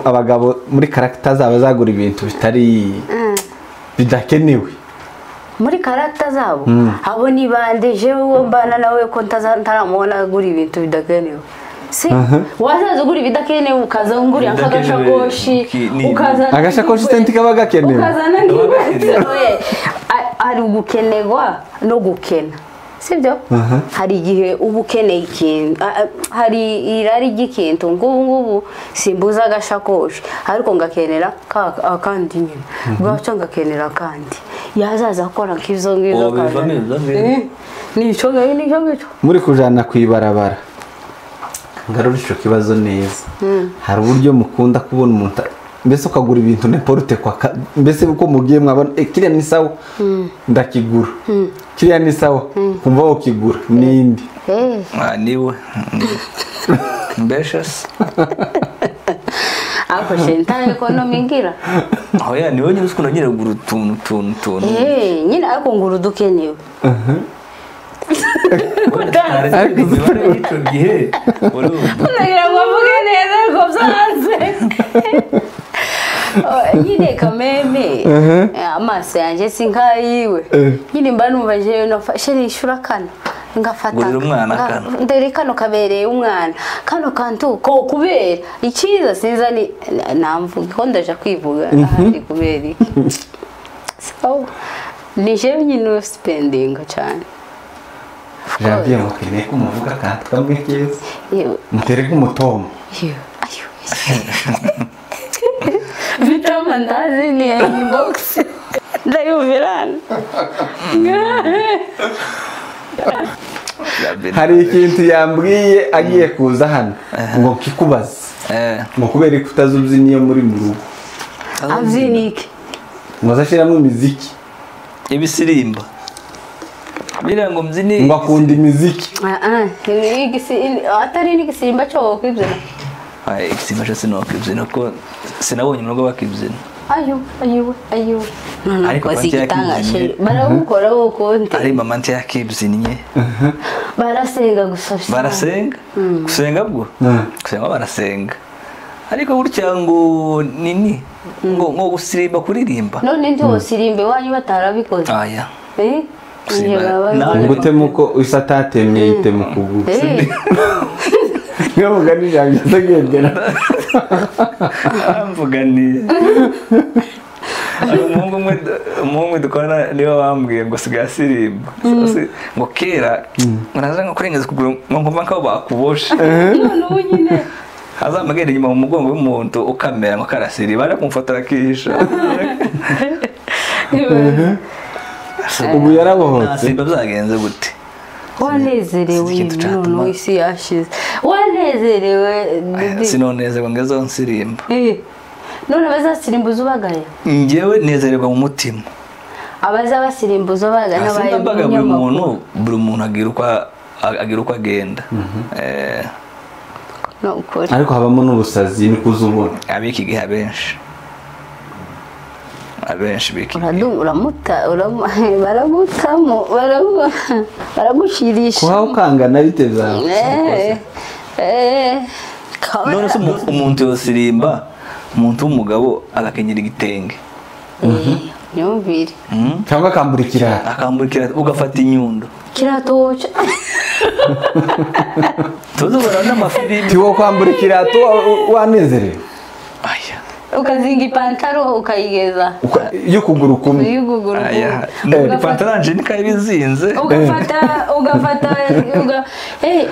abagabo muri karagita zabo bazagura ibintu bitari bidakenewe muri karagita zabo abo ni bande jewe uwo mbana nawe ko ntaramubona agura ibintu bidakenewe. Si wazaza ugura ibidakenewe ukaza ungurira nk'agashakoshi ukaza agashakoshi senti kaba gakenewe ukazana nk'inkweto. Ari ugukenerwa no gukena, sibyo? Hari igihe uba ukeneye ikintu, hari irari ry'ikintu. Ngubu ngubu simbuza agashakoshi ariko ngakenera akandi nyine bwaca ngakenera akandi yazaza akora nk'izo ngizo nico ngicyo muri kujana kwibarabara. Ngarura ico kibazo neza. Hari uburyo mukunda kubona umuntu mbese ukagura ibintu n'importe kwa mbese uko mugiye mwabona kiriya ni sawa ndakigura, kiriya ni sawa kumva wokigura nindi niwe mbeshes ako shenta economy ngira oya niwe nyine usikunda nyine kugura utuntu nyine ariko ngura udukenewe. Nagira ngo mvuge neza ko byanze. Nyine kameme amaso yanjye si nkayiwe. Nyine mba numva jewe nafashe nishura kano ngafata ndere kano kabereye umwana kano kantu ko kubera icyiza sinza ni namvuga ko ndaje kwivuga ahari kubera iki. So ni jewe nyine spending cyane. Janvier mukeneye ko muvuga akantu kamwe keza mutere nk'umutomo. Ayo Vita mandazi ni inbox ndayumvirana. Hari ikintu yambwiye agiye kuza hano ngo nkikubaze ngo kubera ko utazubyiniye muri mu rugo. Abyinike ngo azashiramo imiziki ibisirimba bira ngo mbyini ngo akunda imiziki. Atari n'igisirimba cyo kwibyina. Igisimba cyo sinokibyina ko sinabonye urugo bakibyina. Ayo ariko zigitanga barawukora wokonte. Ari mama nti yakibyinnye. Barasenga gusa. Barasenga? Gusenga bwo? Gusenga barasenga. Ariko burya ngo nini ngo gusirimba kuririmba. None ndi wosirimbe wanyu batarabikoze. Aya. Ngo utemuko isatatemye yitema ukuguru. Niyo mugani janjye atagendera. Amvuganiye. Umuhungu dukorana niwe wambwiye ngo sigaye asirimba. Ngo kera ngo naza ngo kurengeza ukuguru ngo nkumva nkaho bakuboshe. None ubu nyine azamagenda inyuma mu mugongo w'umuntu ukamera ngo karasiriba ari kumfotora akisha. Ubu yarabohotse. Simba byagenze gute? Wanezerewe none isi yashize. Wanezerewe sinonezerwa ngezo nsirimba. None abazasirimbuza ubagaya? Njyewe nezererwa mu mutima. Abaza basirimbuza ubagaya n'abaye buri muntu agira uko agenda. No ukuri. Ariko habamo n'ubusazi nikuzubona. Abiki gihe abenshi. Abenshi biki. Baragutamo baragushirisha. Kuha ukangana bite byawe? None se umuntu yosirimba umuntu w'umugabo agakenyera igitenge. Nyumvire. Cyangwa akambura ikirato. Akambura ikirato ugafata inyundo. Kirato. Tuzubona n'amafilimi. Tiwo kwambura ikirato wanezerewe. Aya. Ukazinga ipantaro ukayigeza y'ukuguru kumwe. Y'ukuguru kumwe. Ipantaro anje nikayibizinze. Ugafata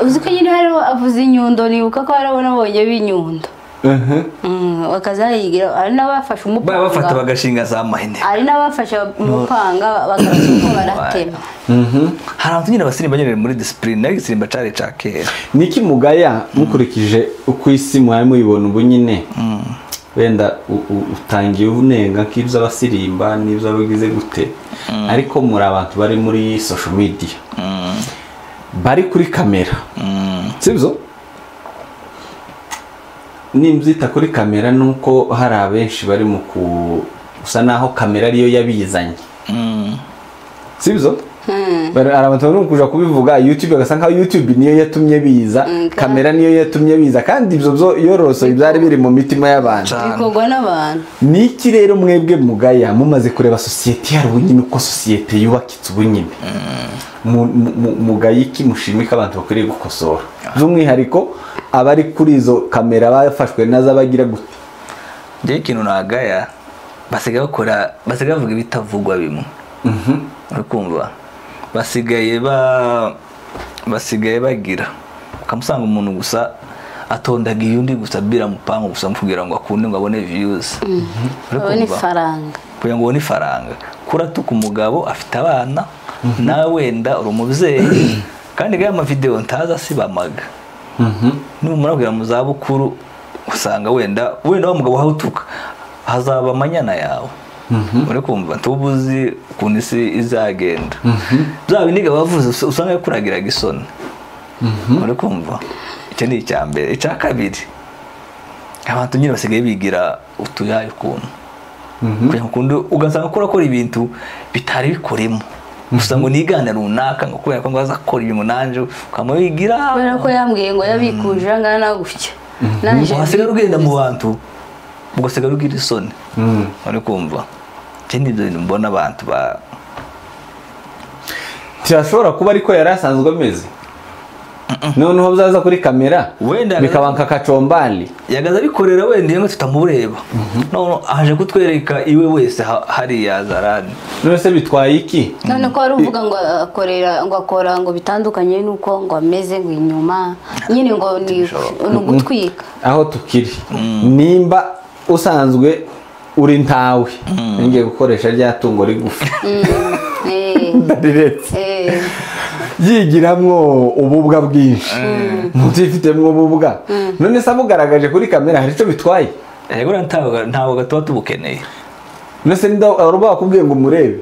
uzi ko nyine hariho avuze inyundo nibuka ko hariho nabonye b'inyundo. Bakazayigira ari n'abafashe umupanga. Bafata bagashinga za mahene. Ari n'abafashe umupanga bakasuko baratema. Hari abantu nyine basirimba nyine muri discipline nayo igisimba cari ca kera. Niki mugaya mukurikije uko isi mwari muyibona ubu nyine. Wenda utangiye unenga nk'ibyo abasirimba n'ibyo abagize gute ariko muri abantu bari muri social media bari kuri kamera sibyo Nimbyita kuri kamera nuko hari abenshi bari mu gusa naho kamera ariyo yabizanye. Sibyo? Bari abantu bari kuja kubivuga YouTube agasa nka YouTube niyo yatumye biza, kamera niyo yatumye biza, kandi ibyo byo yoroso ibyari biri mu mitima y'abantu. Bikorwa n'abantu. Niki rero mwebwe mugaya mumaze kureba societe yari ubunyine uko societe yubakitse ubunyine. Mugaya iki mushimika abantu bakwiriye gukosora. By'umwihariko abari kuri izo kamera bafashwe nazabagira gute. Nje ikintu nagaya basigaye bakora basigaye bavuga ibitavugwa bimwe. Urikumva basigaye bagira ukamusanga umuntu gusa atondagiye undi gusa bira mupango gusa mfugira ngo akunde ngo abone views. Abone ifaranga. Kugira ngo abone ifaranga. Kuratuka umugabo afite abana nawe wenda uri umubyeyi kandi gaya ama video ntaza sibamaga. Numara kugira mu zabukuru usanga wenda wa mugabo hawutuka hazaba amanyana yawe. Uri kumva ntubuzi ukuntu isi izagenda. Bya biniga bavuze usanga yakuragiraga isoni. Uri kumva icyo ni icya mbere. Icya kabiri abantu nyine basigaye bigira utuyaye ukuntu. Kugira ugasanga ko urakora ibintu bitari bikoremo. Gusa ngo nigane runaka ngo kubera ko ngo azakora ibintu nanje ukamubigira. Kubera ko yambwiye ngo yabikuje angana gutya. Nanje wasigara ugenda mu bantu ugasigara ugira isoni. Uri kumva ikindi bintu mbona abantu ba tirashobora kuba ariko yarasanzwe ameze. Noneho byaza kuri kamera bikaba nka kacombali yagaza bikorera wenda iyo tutamureba. None aje kutwereka iwe wese hari yazarani. None se bitwaye iki? None ko ari uvuga ngo akorera ngo akora ngo bitandukanye nuko ngo ameze ngo inyuma nyine ngo ni ugutwika. Aho tukiri nimba usanzwe uri ntawe ngiye gukoresha rya tungo rigufi. Ndariretse. Yigiramwo ububwa bwinshi. Mutifitemo ububwa. None se amugaragaje kuri kamera hari ico bitwaye? Yego ntawo gatuba tubukeneye. None se nda bakubwiye ngo murebe.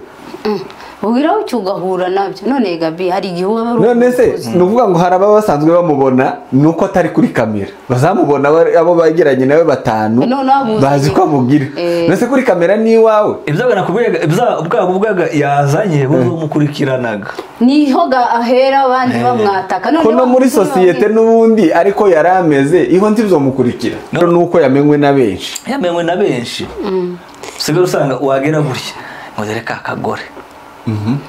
Ubwira ucyo ugahura nabyo. None Gabi hari igihe uba none se nuvuga ngo haraba basanzwe bamubona nuko atari kuri kamera. Bazamubona abo bageranye nawe batanu bazi ko amugira. None se kuri kamera ni iwawe? Ibyo nakubwiye ibyo bwaga yazanye buzomukurikiranaga. Niho ahera abandi bamwataka. None no muri societe nubundi ariko yarameze iho ntibizomukurikira. Nuko yamenywe na benshi. Yamenywe na benshi. Usigaye usanga wagera gutya ngo dore ka kagore.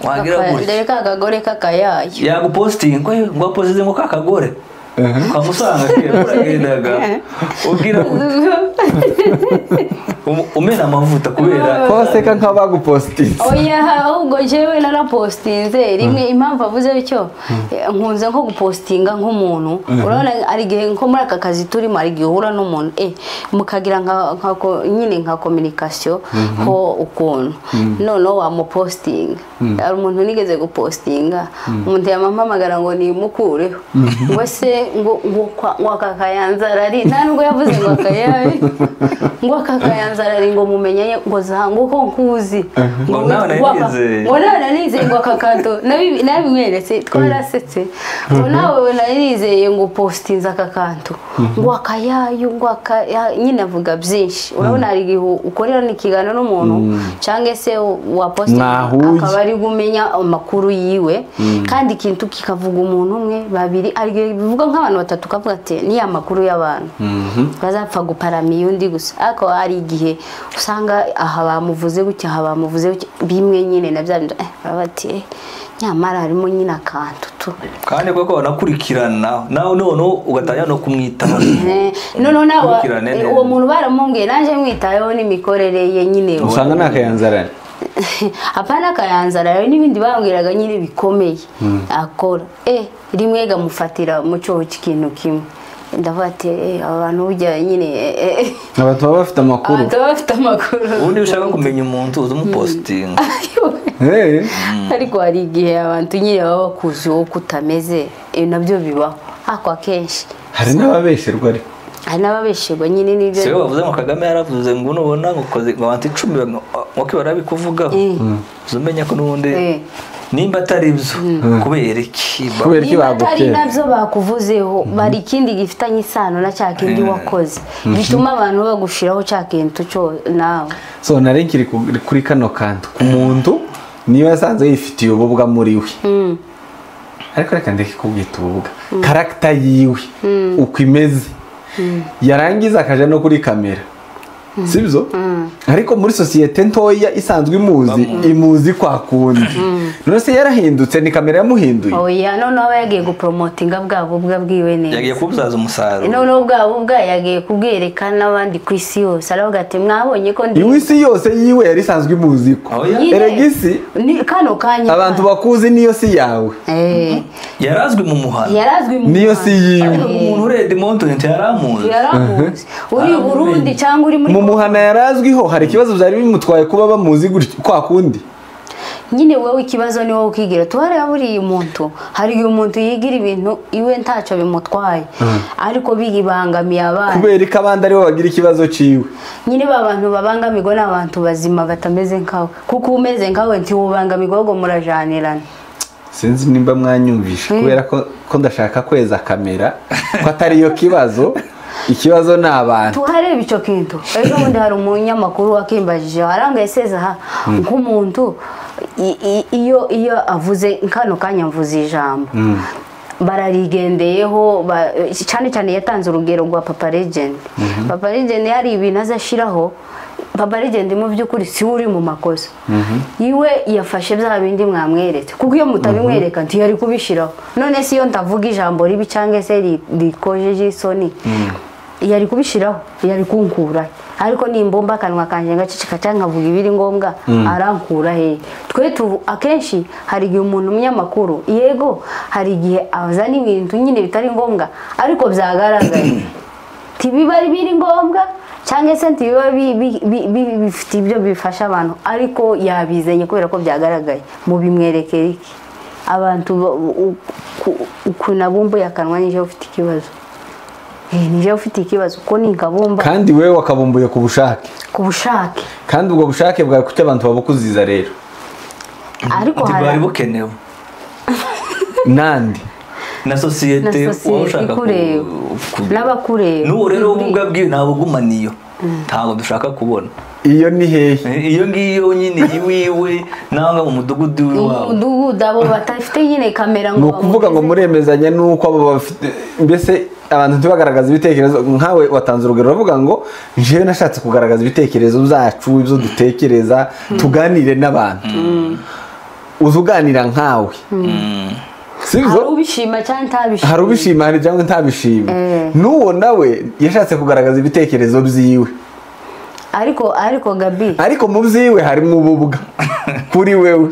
Wagira gutya dore ka kagore kakayaye. Yagupostinga ngo aposize ngo ka kagore. Ukamusanga kiragendaga ugira umena amavuta kubera ko seka nkabagupostinze. Oya ahubwo jewe narapostinze rimwe impamvu avuze bityo nkunze nko gupostinga nk'umuntu. Urabona ari gihe nko muri aka kazi turimo ari gihe uhura n'umuntu mukagira nka nyine nka communication ko ukuntu none wamupostinga. Ari umuntu nigeze gupostinga umuntu yamampamagara ngo nimukureho ngo se ngo ngo akakayanzara ari nta nubwo yavuze ngo akayaye ngo akakayanzara ari ngo mumenye ngo zango ko nkuzi ngo nawe nanize ngo akakanto nabimweretse twarasetse ngo nawe narizeye ngo postinza akakanto ngo akayayo ngo nyine avuga byinshi. Urabona ari gihe ukorera n'ikiganiro n'umuntu cyangwa se wa postinga akaba ari gumenya amakuru yiwe kandi ikintu kikavuga umuntu umwe babiri ari bivuga nk'abantu batatu kavuga ati ni amakuru y'abantu bazapfa guparamiye undi gusa. Ariko ari igihe usanga aha bamuvuze gutya aha bamuvuze bimwe nyine na bya bati nyamara harimo nyine akantu tu kandi koko banakurikirana nawe none ugatangira no kumwitaho. None nawe uwo muntu baramubwiye naje mwitayeho n'imikorere ye nyine usanga nakayanzara apana kayanzara rero n'ibindi bambwiraga nyine bikomeye akora rimwe gamufatira mu cyoho cy'ikintu kimwe ndavuga ati abantu burya nyine abantu baba bafite amakuru. Abantu baba bafite amakuru. Ubundi ushaka kumenya umuntu uza umupostinga. Ariko hari igihe abantu nyine baba bakuzi wowe kutameze nabyo bibaho ariko akenshi hari n'ababesherwa ariko hari n'ababesherwa nyine nibyo. Se bavuze ngo Kagame yaravuze ngo nubona ngo ukoze ngo abantu 10 ngo barabikuvugaho uzumenya ko nubundi Nimba atari byo kubera iki? Kubera iki atari nabyo bakuvuzeho bari ikindi gifitanye isano na cya kindi wakoze gituma abantu bagushiraho cya kintu cyo nawe. So nari nkiri kuri kano kantu ku muntu niba yasanze yifitiye ububwa muri we, ariko reka ndeke kubwita ububwa, karagita yiwe uko imeze, yarangiza akaja no kuri kamera, sibyo? Ariko muri sosiyete ntoya isanzwe imuzi imuzi kwa kundi, none se yarahindutse? Ni kamera yamuhinduye? Oya, none aba yagiye gupromotinga bwa bubwa bwiwe neza, yagiye kubyaza umusaruro, none bwa bubwa yagiye kubwereka n'abandi ku isi yose, aravuga ati mwabonye ko ndi isi yose yiwe yari isanzwe imuzi ko eregisi ni kano kanya abantu bakuzi niyo si yawe. Yarazwi mu muhanda, yarazwi mu niyo si yiwe. Umuntu uri Edmonton yaramuzi, yaramuzi uri Burundi cyangwa uri muri muhana yarazwiho. Hari ikibazo byari bimutwaye kuba bamuzi gutyo kwa kundi nyine. Wowe ikibazo ni wowe ukigira tuhareba buriya umuntu, hari igihe umuntu yigira ibintu iwe ntacyo bimutwaye ariko bibangamiye abandi, kubera ko abandi aribo bagira ikibazo ciwe nyine. Ba bantu babangamirwa ni abantu bazima batameze nkawe, kuko umeze nkawe ntiwubangamirwa ahubwo murajanirana. Sinzi nimba mwanyumvisha, kubera ko ndashaka kweza kamera ko atari yo kibazo. Ikibazo ni abantu. Tuhareba icyo kintu. Ejo bundi hari umunyamakuru wakimbajije arangaye seza ha nk'umuntu iyo avuze nkano kanya mvuze ijambo bararigendeyeho, cyane cyane yatanze urugero rwa Papa Legend. Papa Legend yari ibintu azashiraho. Papa Legend mu by'ukuri si uri mu makosa, iwe yafashe bya bindi mwamweretse, kuko iyo mutabimwereka ntiyari kubishiraho. None si iyo ndavuga ijambo ribi cyangwa se rikojeje isoni yari kubishiraho, yari kunkura. Ariko nimbomba akanwa kanje ngacicika cyangwa nkavuga ibiri ngombwa arankura he. Twe akenshi hari igihe umuntu umunyamakuru yego hari igihe azana ibintu nyine bitari ngombwa ariko byagaragaye tibiba ari biri ngombwa cyangwa se ntibiba bifite ibyo bifasha abantu, ariko yabizanye kubera ko byagaragaye. Mu bimwerekera iki abantu ukunabumbuye akanwa nije ufite ikibazo. Nije ufite ikibazo ko ni nkabumba, kandi wewe wakabumbuye ku bushake, ku bushake. Kandi ubwo bushake bwawe kuki abantu babukuziza rero? Ariko hari bukenewe nandi na sosiyete ushaka n'abakureba. N'ubu rero ububwa bwiwe ntabugumaniyo, ntabwo dushaka kubona iyo ni hehe iyo ngiyo nyine iwiwe nanga mu mudugudu w'iwabo, umudugudu abo batafite nyine kamera ngo ukuvuga ngo muremezanya nuko abo bafite mbese abantu ntibagaragaza ibitekerezo. Nkawe watanze urugero uravuga ngo jewe nashatse kugaragaza ibitekerezo byacu, ibyo dutekereza, tuganire n'abantu. Uzuganira nkawe hari ubishima cyangwa ntabishima, hari ubishima hari cyangwa ntabishima. N'uwo nawe yashatse kugaragaza ibitekerezo byiwe, ariko Gabi, ariko mu byiwe harimo ububwa kuri wewe.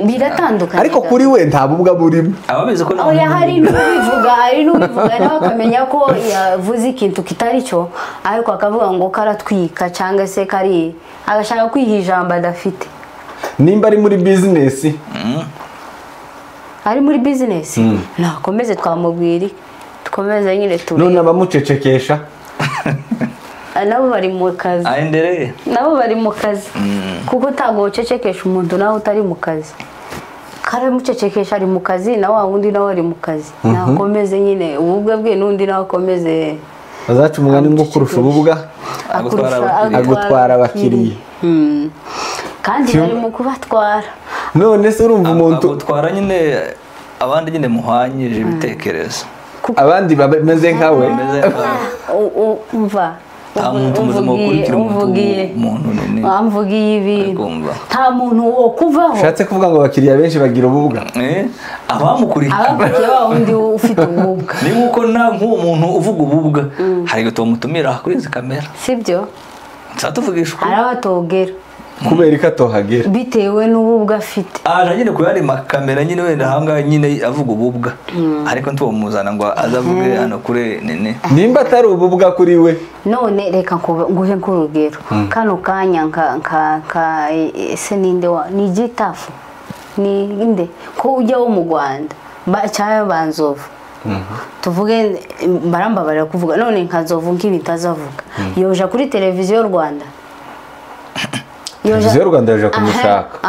Biratandukanye, ariko kuri we nta bubwa burimo. Ababizi ko oya hari n'ubivuga, hari n'ubivuga nawe akamenya ko yavuze ikintu kitari cyo, ariko akavuga ngo karatwika cyangwa se kari agashaka kwiha ijambo adafite. Nimba ari muri business, ari muri business nakomeze twamubwira dukomeze nyine turebe. None abamucecekesha nabo bari mu kazi, aendere nabo bari mu kazi, kuko ntago ucecekesha umuntu nawe utari mu kazi. Karamucecekesha ari mu kazi na wa wundi nawe ari mu kazi, nakomeze nyine ububwa bwe n'undi nawe akomeze. Bazaca umugani ngo kurusha ububwa agutwara abakiriya, kandi bari mu kubatwara. None se urumva umuntu agutwara nyine abandi nyine muhanyije ibitekerezo, abandi bameze nkawe. Umva nta muntu muzima ukurikira umuntu nini amvugiye ibintu, nta muntu wo kuvaho. Ushatse kuvuga ngo abakiriya benshi bagira ububwa, abamukurikira abakiriya ba wundi ufite ububwa. Ni nkuko na nk'uwo muntu uvuga ububwa hari gato bamutumira kuri izi kamera, sibyo? Nzatuvugisha hari abatogera kubera ko atohagera bitewe n'ububwa afite. Aje nyine ku yari makamera nyine wenda hanga nyine avuga ububwa, ariko ntibamuzana ngo azavuge hano kure nene nimba atari ububwa kuri we. None reka nguhe nk'urugero kano kanya nka ese ninde wa ni gitafu ni inde ko ujya wo mu Rwanda cyangwa banzovu tuvuge barambabarira kuvuga none nka nzovu nk'ibintu azavuga yoja kuri televiziyo Rwanda. Televiziyo Rwanda yaje kumushaka.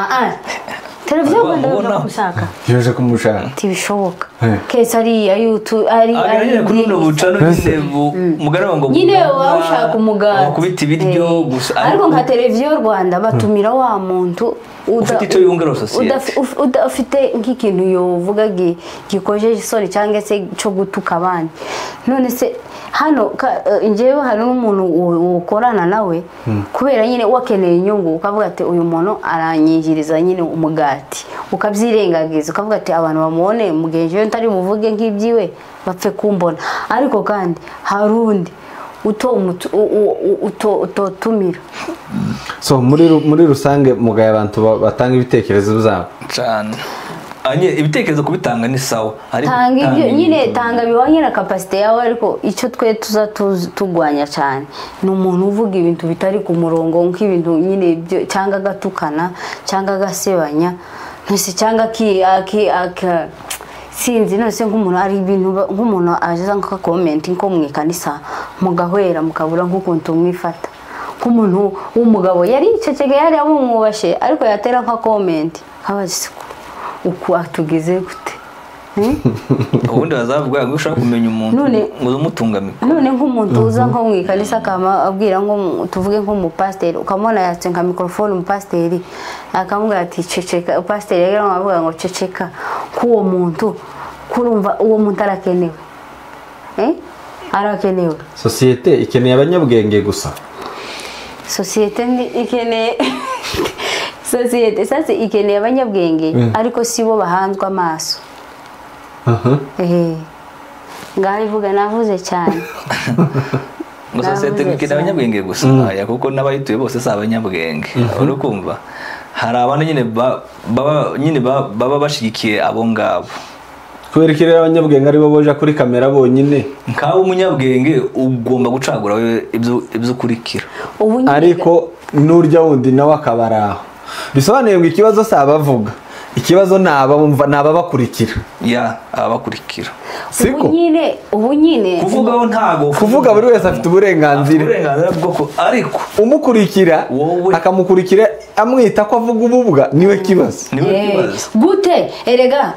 Televiziyo Rwanda yoja kumushaka. Yoje kumushaka. Tibishoboka. Kese ari YouTube ari ari kuri no bucano nyine mugaraba ngo nyine washaka umugati. Kubita ibiryo gusa. Ariko nka Televiziyo Rwanda batumira wa muntu ufite icyo yungera societe. Udafite nk'ikintu yovuga gikojeje isoni cyangwa se cyo gutuka abandi. None se hano njyewe hari umuntu ukorana nawe kubera nyine wakeneye inyungu ukavuga ati uyu muntu aranyinjiriza nyine umugati ukabyirengagiza ukavuga ati abantu bamubone mugenje we ntari muvuge nk'ibyiwe bapfe kumbona. Ariko kandi harundi utotumira. So muri rusange mugaye abantu batanga ibitekerezo byabo cyane. Ibitekerezo kubitanga ni sawa ariko nyine tanga bibanye na capacity yawe ariko icyo twe tuza tugwanya cyane ni umuntu uvuga ibintu bitari ku murongo nk'ibintu nyine cyangwa gatukana cyangwa gasebanya ntse cyangwa ki sinzi nose nk'umuntu ari ibintu nk'umuntu aza nka comment nko mu ikanisa mugahwera mukabura nk'ukuntu mwifata nk'umuntu w'umugabo yari iceceke yari amumwubashe ariko yatera nka comment kabazi uku atugize gute. Ubundi bazavuga ngo ushaka kumenya umuntu ngo umutunga mikoro. None nk'umuntu uza nko mu ikanisa akama abwira ngo tuvuge nko mu pastor ukamona yatse nka microphone mu pastor akamubwira ati ceceka pastor yari avuga ngo ceceka kuwo muntu kurumva uwo muntu arakenewe. Arakenewe. Societe ikeneye abanyabwenge gusa. Societe ikeneye societe sasa ikeneye abanyabwenge ariko sibo bahanzwe amaso. Ngaho ivuga navuze cyane. Ngo societe ikeneye abanyabwenge gusa aya kuko n'abayituye bose si abanyabwenge. Uri kumva hari abantu nyine baba bashigikiye abo ngabo. Kubera ko rero abanyabwenge ari bo boja kuri kamera bonyine. Nkawe umunyabwenge ugomba gucagura wewe ibyo ukurikira. Ariko nurya wundi nawe akabaraho. Bisobanuye ngo ikibazo si abavuga. Ikibazo naba nababakurikira. Ya ababakurikira. Siko ubu nyine kuvugaho ntago kuvuga buri wese afite uburenganzira. Uburenganzira bwo ariko umukurikira akamukurikira amwita ko avuga ububwa niwe kibazo. Niwe kibazo. Gute erega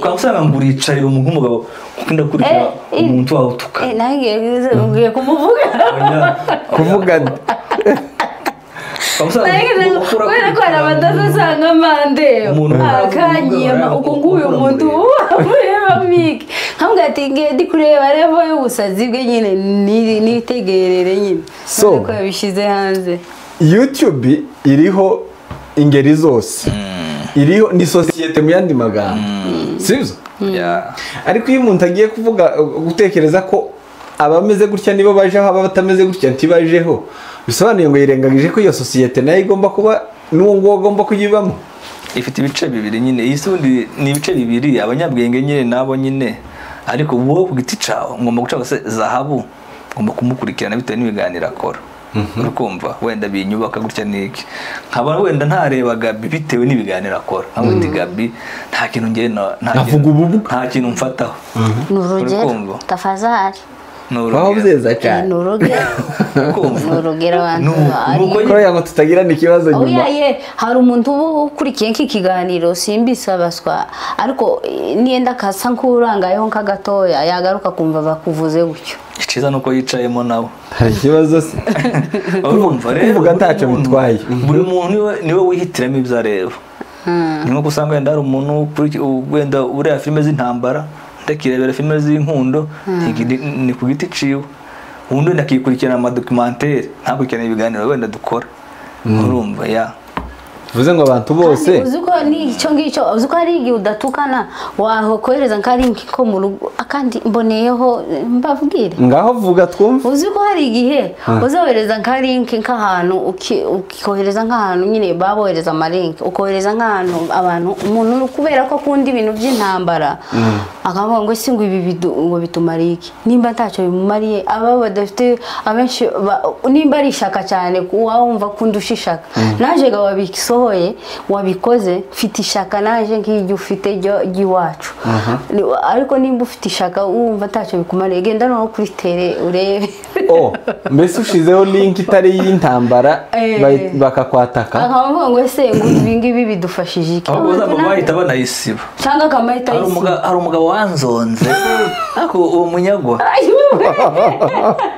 kwa usanga nguricarira umuntu nk'umugabo ukunda kurikira umuntu wawe utuka. Nange ngiye kumuvuga. Kuvuga kubera ko hari abadasanga mande akanyiyama uko nguyu muntu ureba mike nkambwira ati ngiye ndi kureba revo y'ubusazi bwe nyine nitegerere nyine ariko yabishyize hanze. YouTube iriho ingeri zose. Iriho ni societe mu yandi magambo. Sibyo? Ariko iyo umuntu agiye kuvuga gutekereza ko abameze gutya nibo bajeho aba batameze gutya ntibajeho bisobanuye ngo yirengagije ko iyo societe nayo igomba kuba n'uwo nguwo agomba kuyibamo. Ifite ibice bibiri nyine iyi sundi ni ibice bibiri abanyabwenge nyine nabo nyine ariko wowe ku giti cawe ngomba guca se zahabu ngomba kumukurikirana bitewe n'ibiganiro akora. Urikumva wenda binyubaka gutya niki nkaba wenda ntareba Gabi bitewe n'ibiganiro akora nkamuti Gabi nta kintu ngiye nta kintu mfataho. Ni urugero tafazari. Waho byeza cyane. Ni urugero. Ni urugero abantu. Nuko yango tutagira n'ikibazo nyuma. Oya hari umuntu ukurikiye nk'ikiganiro simbisabaswa ariko niyenda kasa nkurangayeho nk'agatoya yagaruka kumva bakuvuze gutyo. Iciza nuko yicayemo nawe. Hari ikibazo se. Urumva rero kuvuga ntacyo bitwaye. Buri muntu niwe wihitiramo ibyo areba. Ni nko usanga wenda hari umuntu wenda ureba filime z'intambara ndakirebera filime z'inkundo ni ku giti ciwe ubundi ndakikurikirana ama documentaire ntakurikirana ibiganiro wenda dukora. Urumva ya Bivuze ngo abantu bose uzi ko ni icyo ngicyo uzi ko hari igihe udatukana waho kohereza nkari ko mu rugo akandi mboneyeho mbavugire ngaho vuga twumve uzi ko hari igihe uzohereza nkari nk'ahantu ukikohereza nk'ahantu nyine babohereza amalink ukohereza nk'ahantu abantu umuntu kubera ko akunda ibintu by'intambara akavuga ngo si ngo ibi ngo bitumariye iki nimba ntacyo bimumariye aba badafite abenshi nimba ari ishaka cyane wumva kundusha ishaka naje gawabikiso wabishoboye wabikoze mfite ishaka naje nk'iryo ufite ry'iwacu ariko nimba ufite ishaka wumva ntacyo bikumariye genda no kuri tere urebe mbese ushizeho link itari y'intambara bakakwataka akavuga ngo ese ngo ibi ngibi bidufashije iki ahubwo bahita banayisiba cyangwa akamahita ayisiba hari umugabo wanzonze ariko uwo munyagwa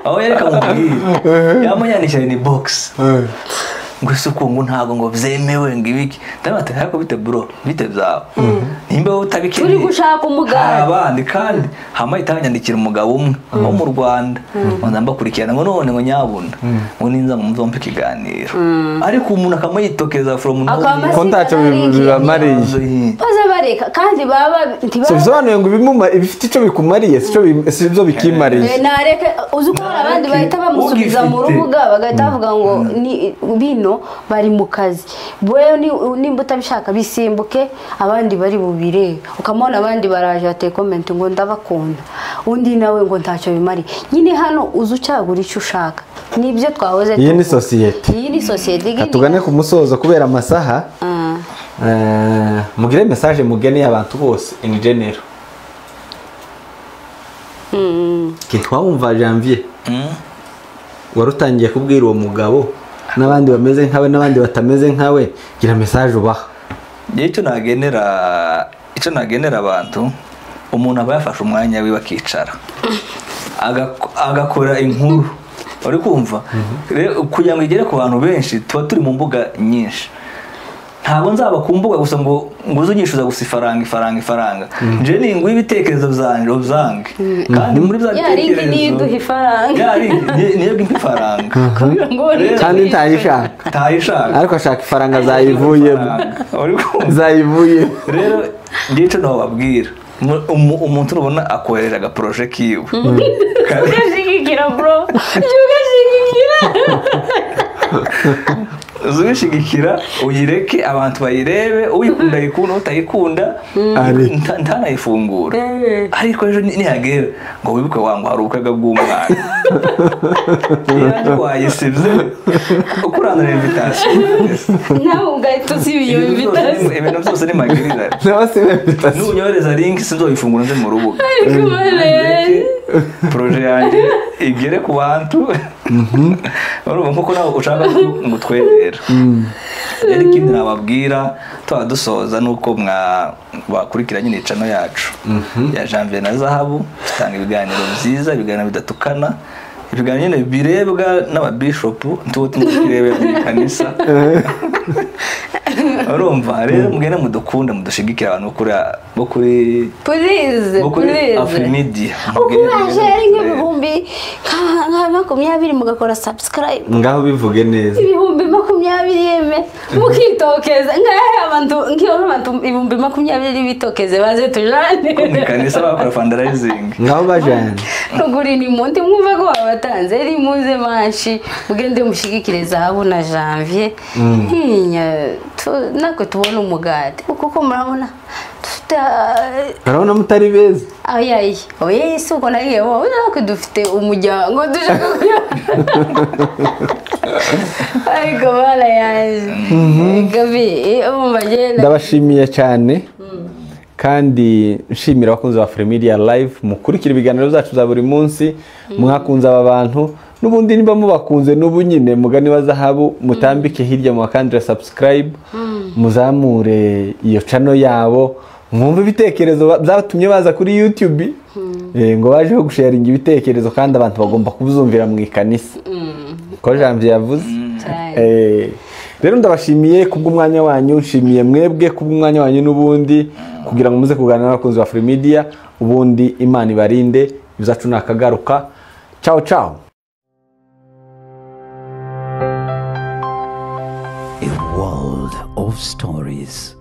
aho yereka mubwira yamunyandikira ni box ngo isuku ngo ntago ngo byemewe ngo ibiki ndabata ariko bite bro bite byawe nimba utabikeneye turi gushaka umugabo abandi kandi hama itanyandikira umugabo umwe wo mu Rwanda ngo mbakurikirana ngo none ngo nyabuna ngo ninza ngo muzompe ikiganiro ariko umuntu akamuyitokeza from ko ntacyo bibamariye baza bareka kandi baba bisobanuye ngo ibifite icyo bikumariye si byo bikimariye nareke uzi ko hari abandi bahita bamusubiza mu rubuga bagahita bavuga ngo ni bino bari mu kazi wewe nimba utabishaka bisimbuke abandi bari bubire ukamubona abandi baraje bateye comment ngo ndabakunda undi nawe ngo ntacyo bimari nyine hano uzi ucyagura icyo ushaka nibyo twahoze iyi ni sosiyete iyi ni sosiyete tugane ku musozo kubera amasaha mugire message mugeneye abantu bose in general kitwumva Janvier warutangiye kubwira uwo mugabo n'abandi bameze nkawe n'abandi batameze nkawe gira message ubaha icyo nagenera abantu umuntu aba yafashe umwanya we bakicara agakora inkuru uri kumva kugira ngo igere ku bantu benshi tuba turi mu mbuga nyinshi ntabwo nzaba ku mbuga gusa ngo nguze unyishyuza gusa ifaranga nje ninguye ibitekerezo byanjye ubyange kandi muri bya bitekerezo niyo iduha ifaranga niyo impa ifaranga kandi ntayishaka ariko ashaka ifaranga zayivuyemo rero ngiye nababwira umuntu urabona akoherera agaporoje kiwe ugashyigikira bro ugashyigikira uzishigikira uyireke abantu bayirebe uyikunda ayikunda utayikunda ntanayifungura ariko ejo nihagera ngo wibuke wangu hari ubukwe bw'umwana iyo wayisibye ukurandura invitation nawe ugahita usiba iyo invitation ibintu byose ni magirira nawe siba invitation nunyohereza link sinzoyifungura nze mu rubuga proje yanjye igere ku bantu urumva nkuko nawe ushaka ngo twegere rero ikindi nababwira tuba dusoza nuko bakurikira nyine channel yacu ya Janvier na Zahabu tutanga ibiganiro byiza ibiganiro bidatukana ibiganiro nyine birebwa n'ababishop tuba tumukirebe mu kanisa urumva rero mugende mudukunda mudushigikira abantu bo kuri please please Afrimedia ukuraje ari nk'ibihumbi nka 20 mugakora subscribe ngaho bivuge neza ibihumbi 20 yeme mukitokeza ngahe abantu ngiyo abantu ibihumbi 20 bitokeze baze tujane mu kanisa bakora fundraising ngaho bajane tuguri ni mundi mwumva ko babatanze ri muze manshi mugende mushigikire Zahabu na Janvier natwe tubona umugati kuko murabona dufite murabona mutari beza oya oya si uko nariye wowe natwe dufite umuryango dushaka ariko barayaje gabi ndabashimiye cyane kandi nshimira abakunzi ba Afrimedia Live mukurikira ibiganiro byacu bya buri munsi mwakunze aba bantu nubundi niba mubakunze n'ubu nyine mugani wa Zahabu mutambike hirya mu bakandira subscribe muzamure iyo channel yabo mwumve ibitekerezo byatumye baza kuri YouTube ngo bajeho gusharinga ibitekerezo kandi abantu bagomba kubuzumvira mu ikanisa ko Janvier yavuze rero ndabashimiye kubw'umwanya wanyu nshimiye mwebwe kubw'umwanya wanyu n'ubundi kugira ngo muze kuganira n'abakunzi ba Afrimedia ubundi Imana ibarinde ibyacu nakagaruka ciao ciao. A world of stories.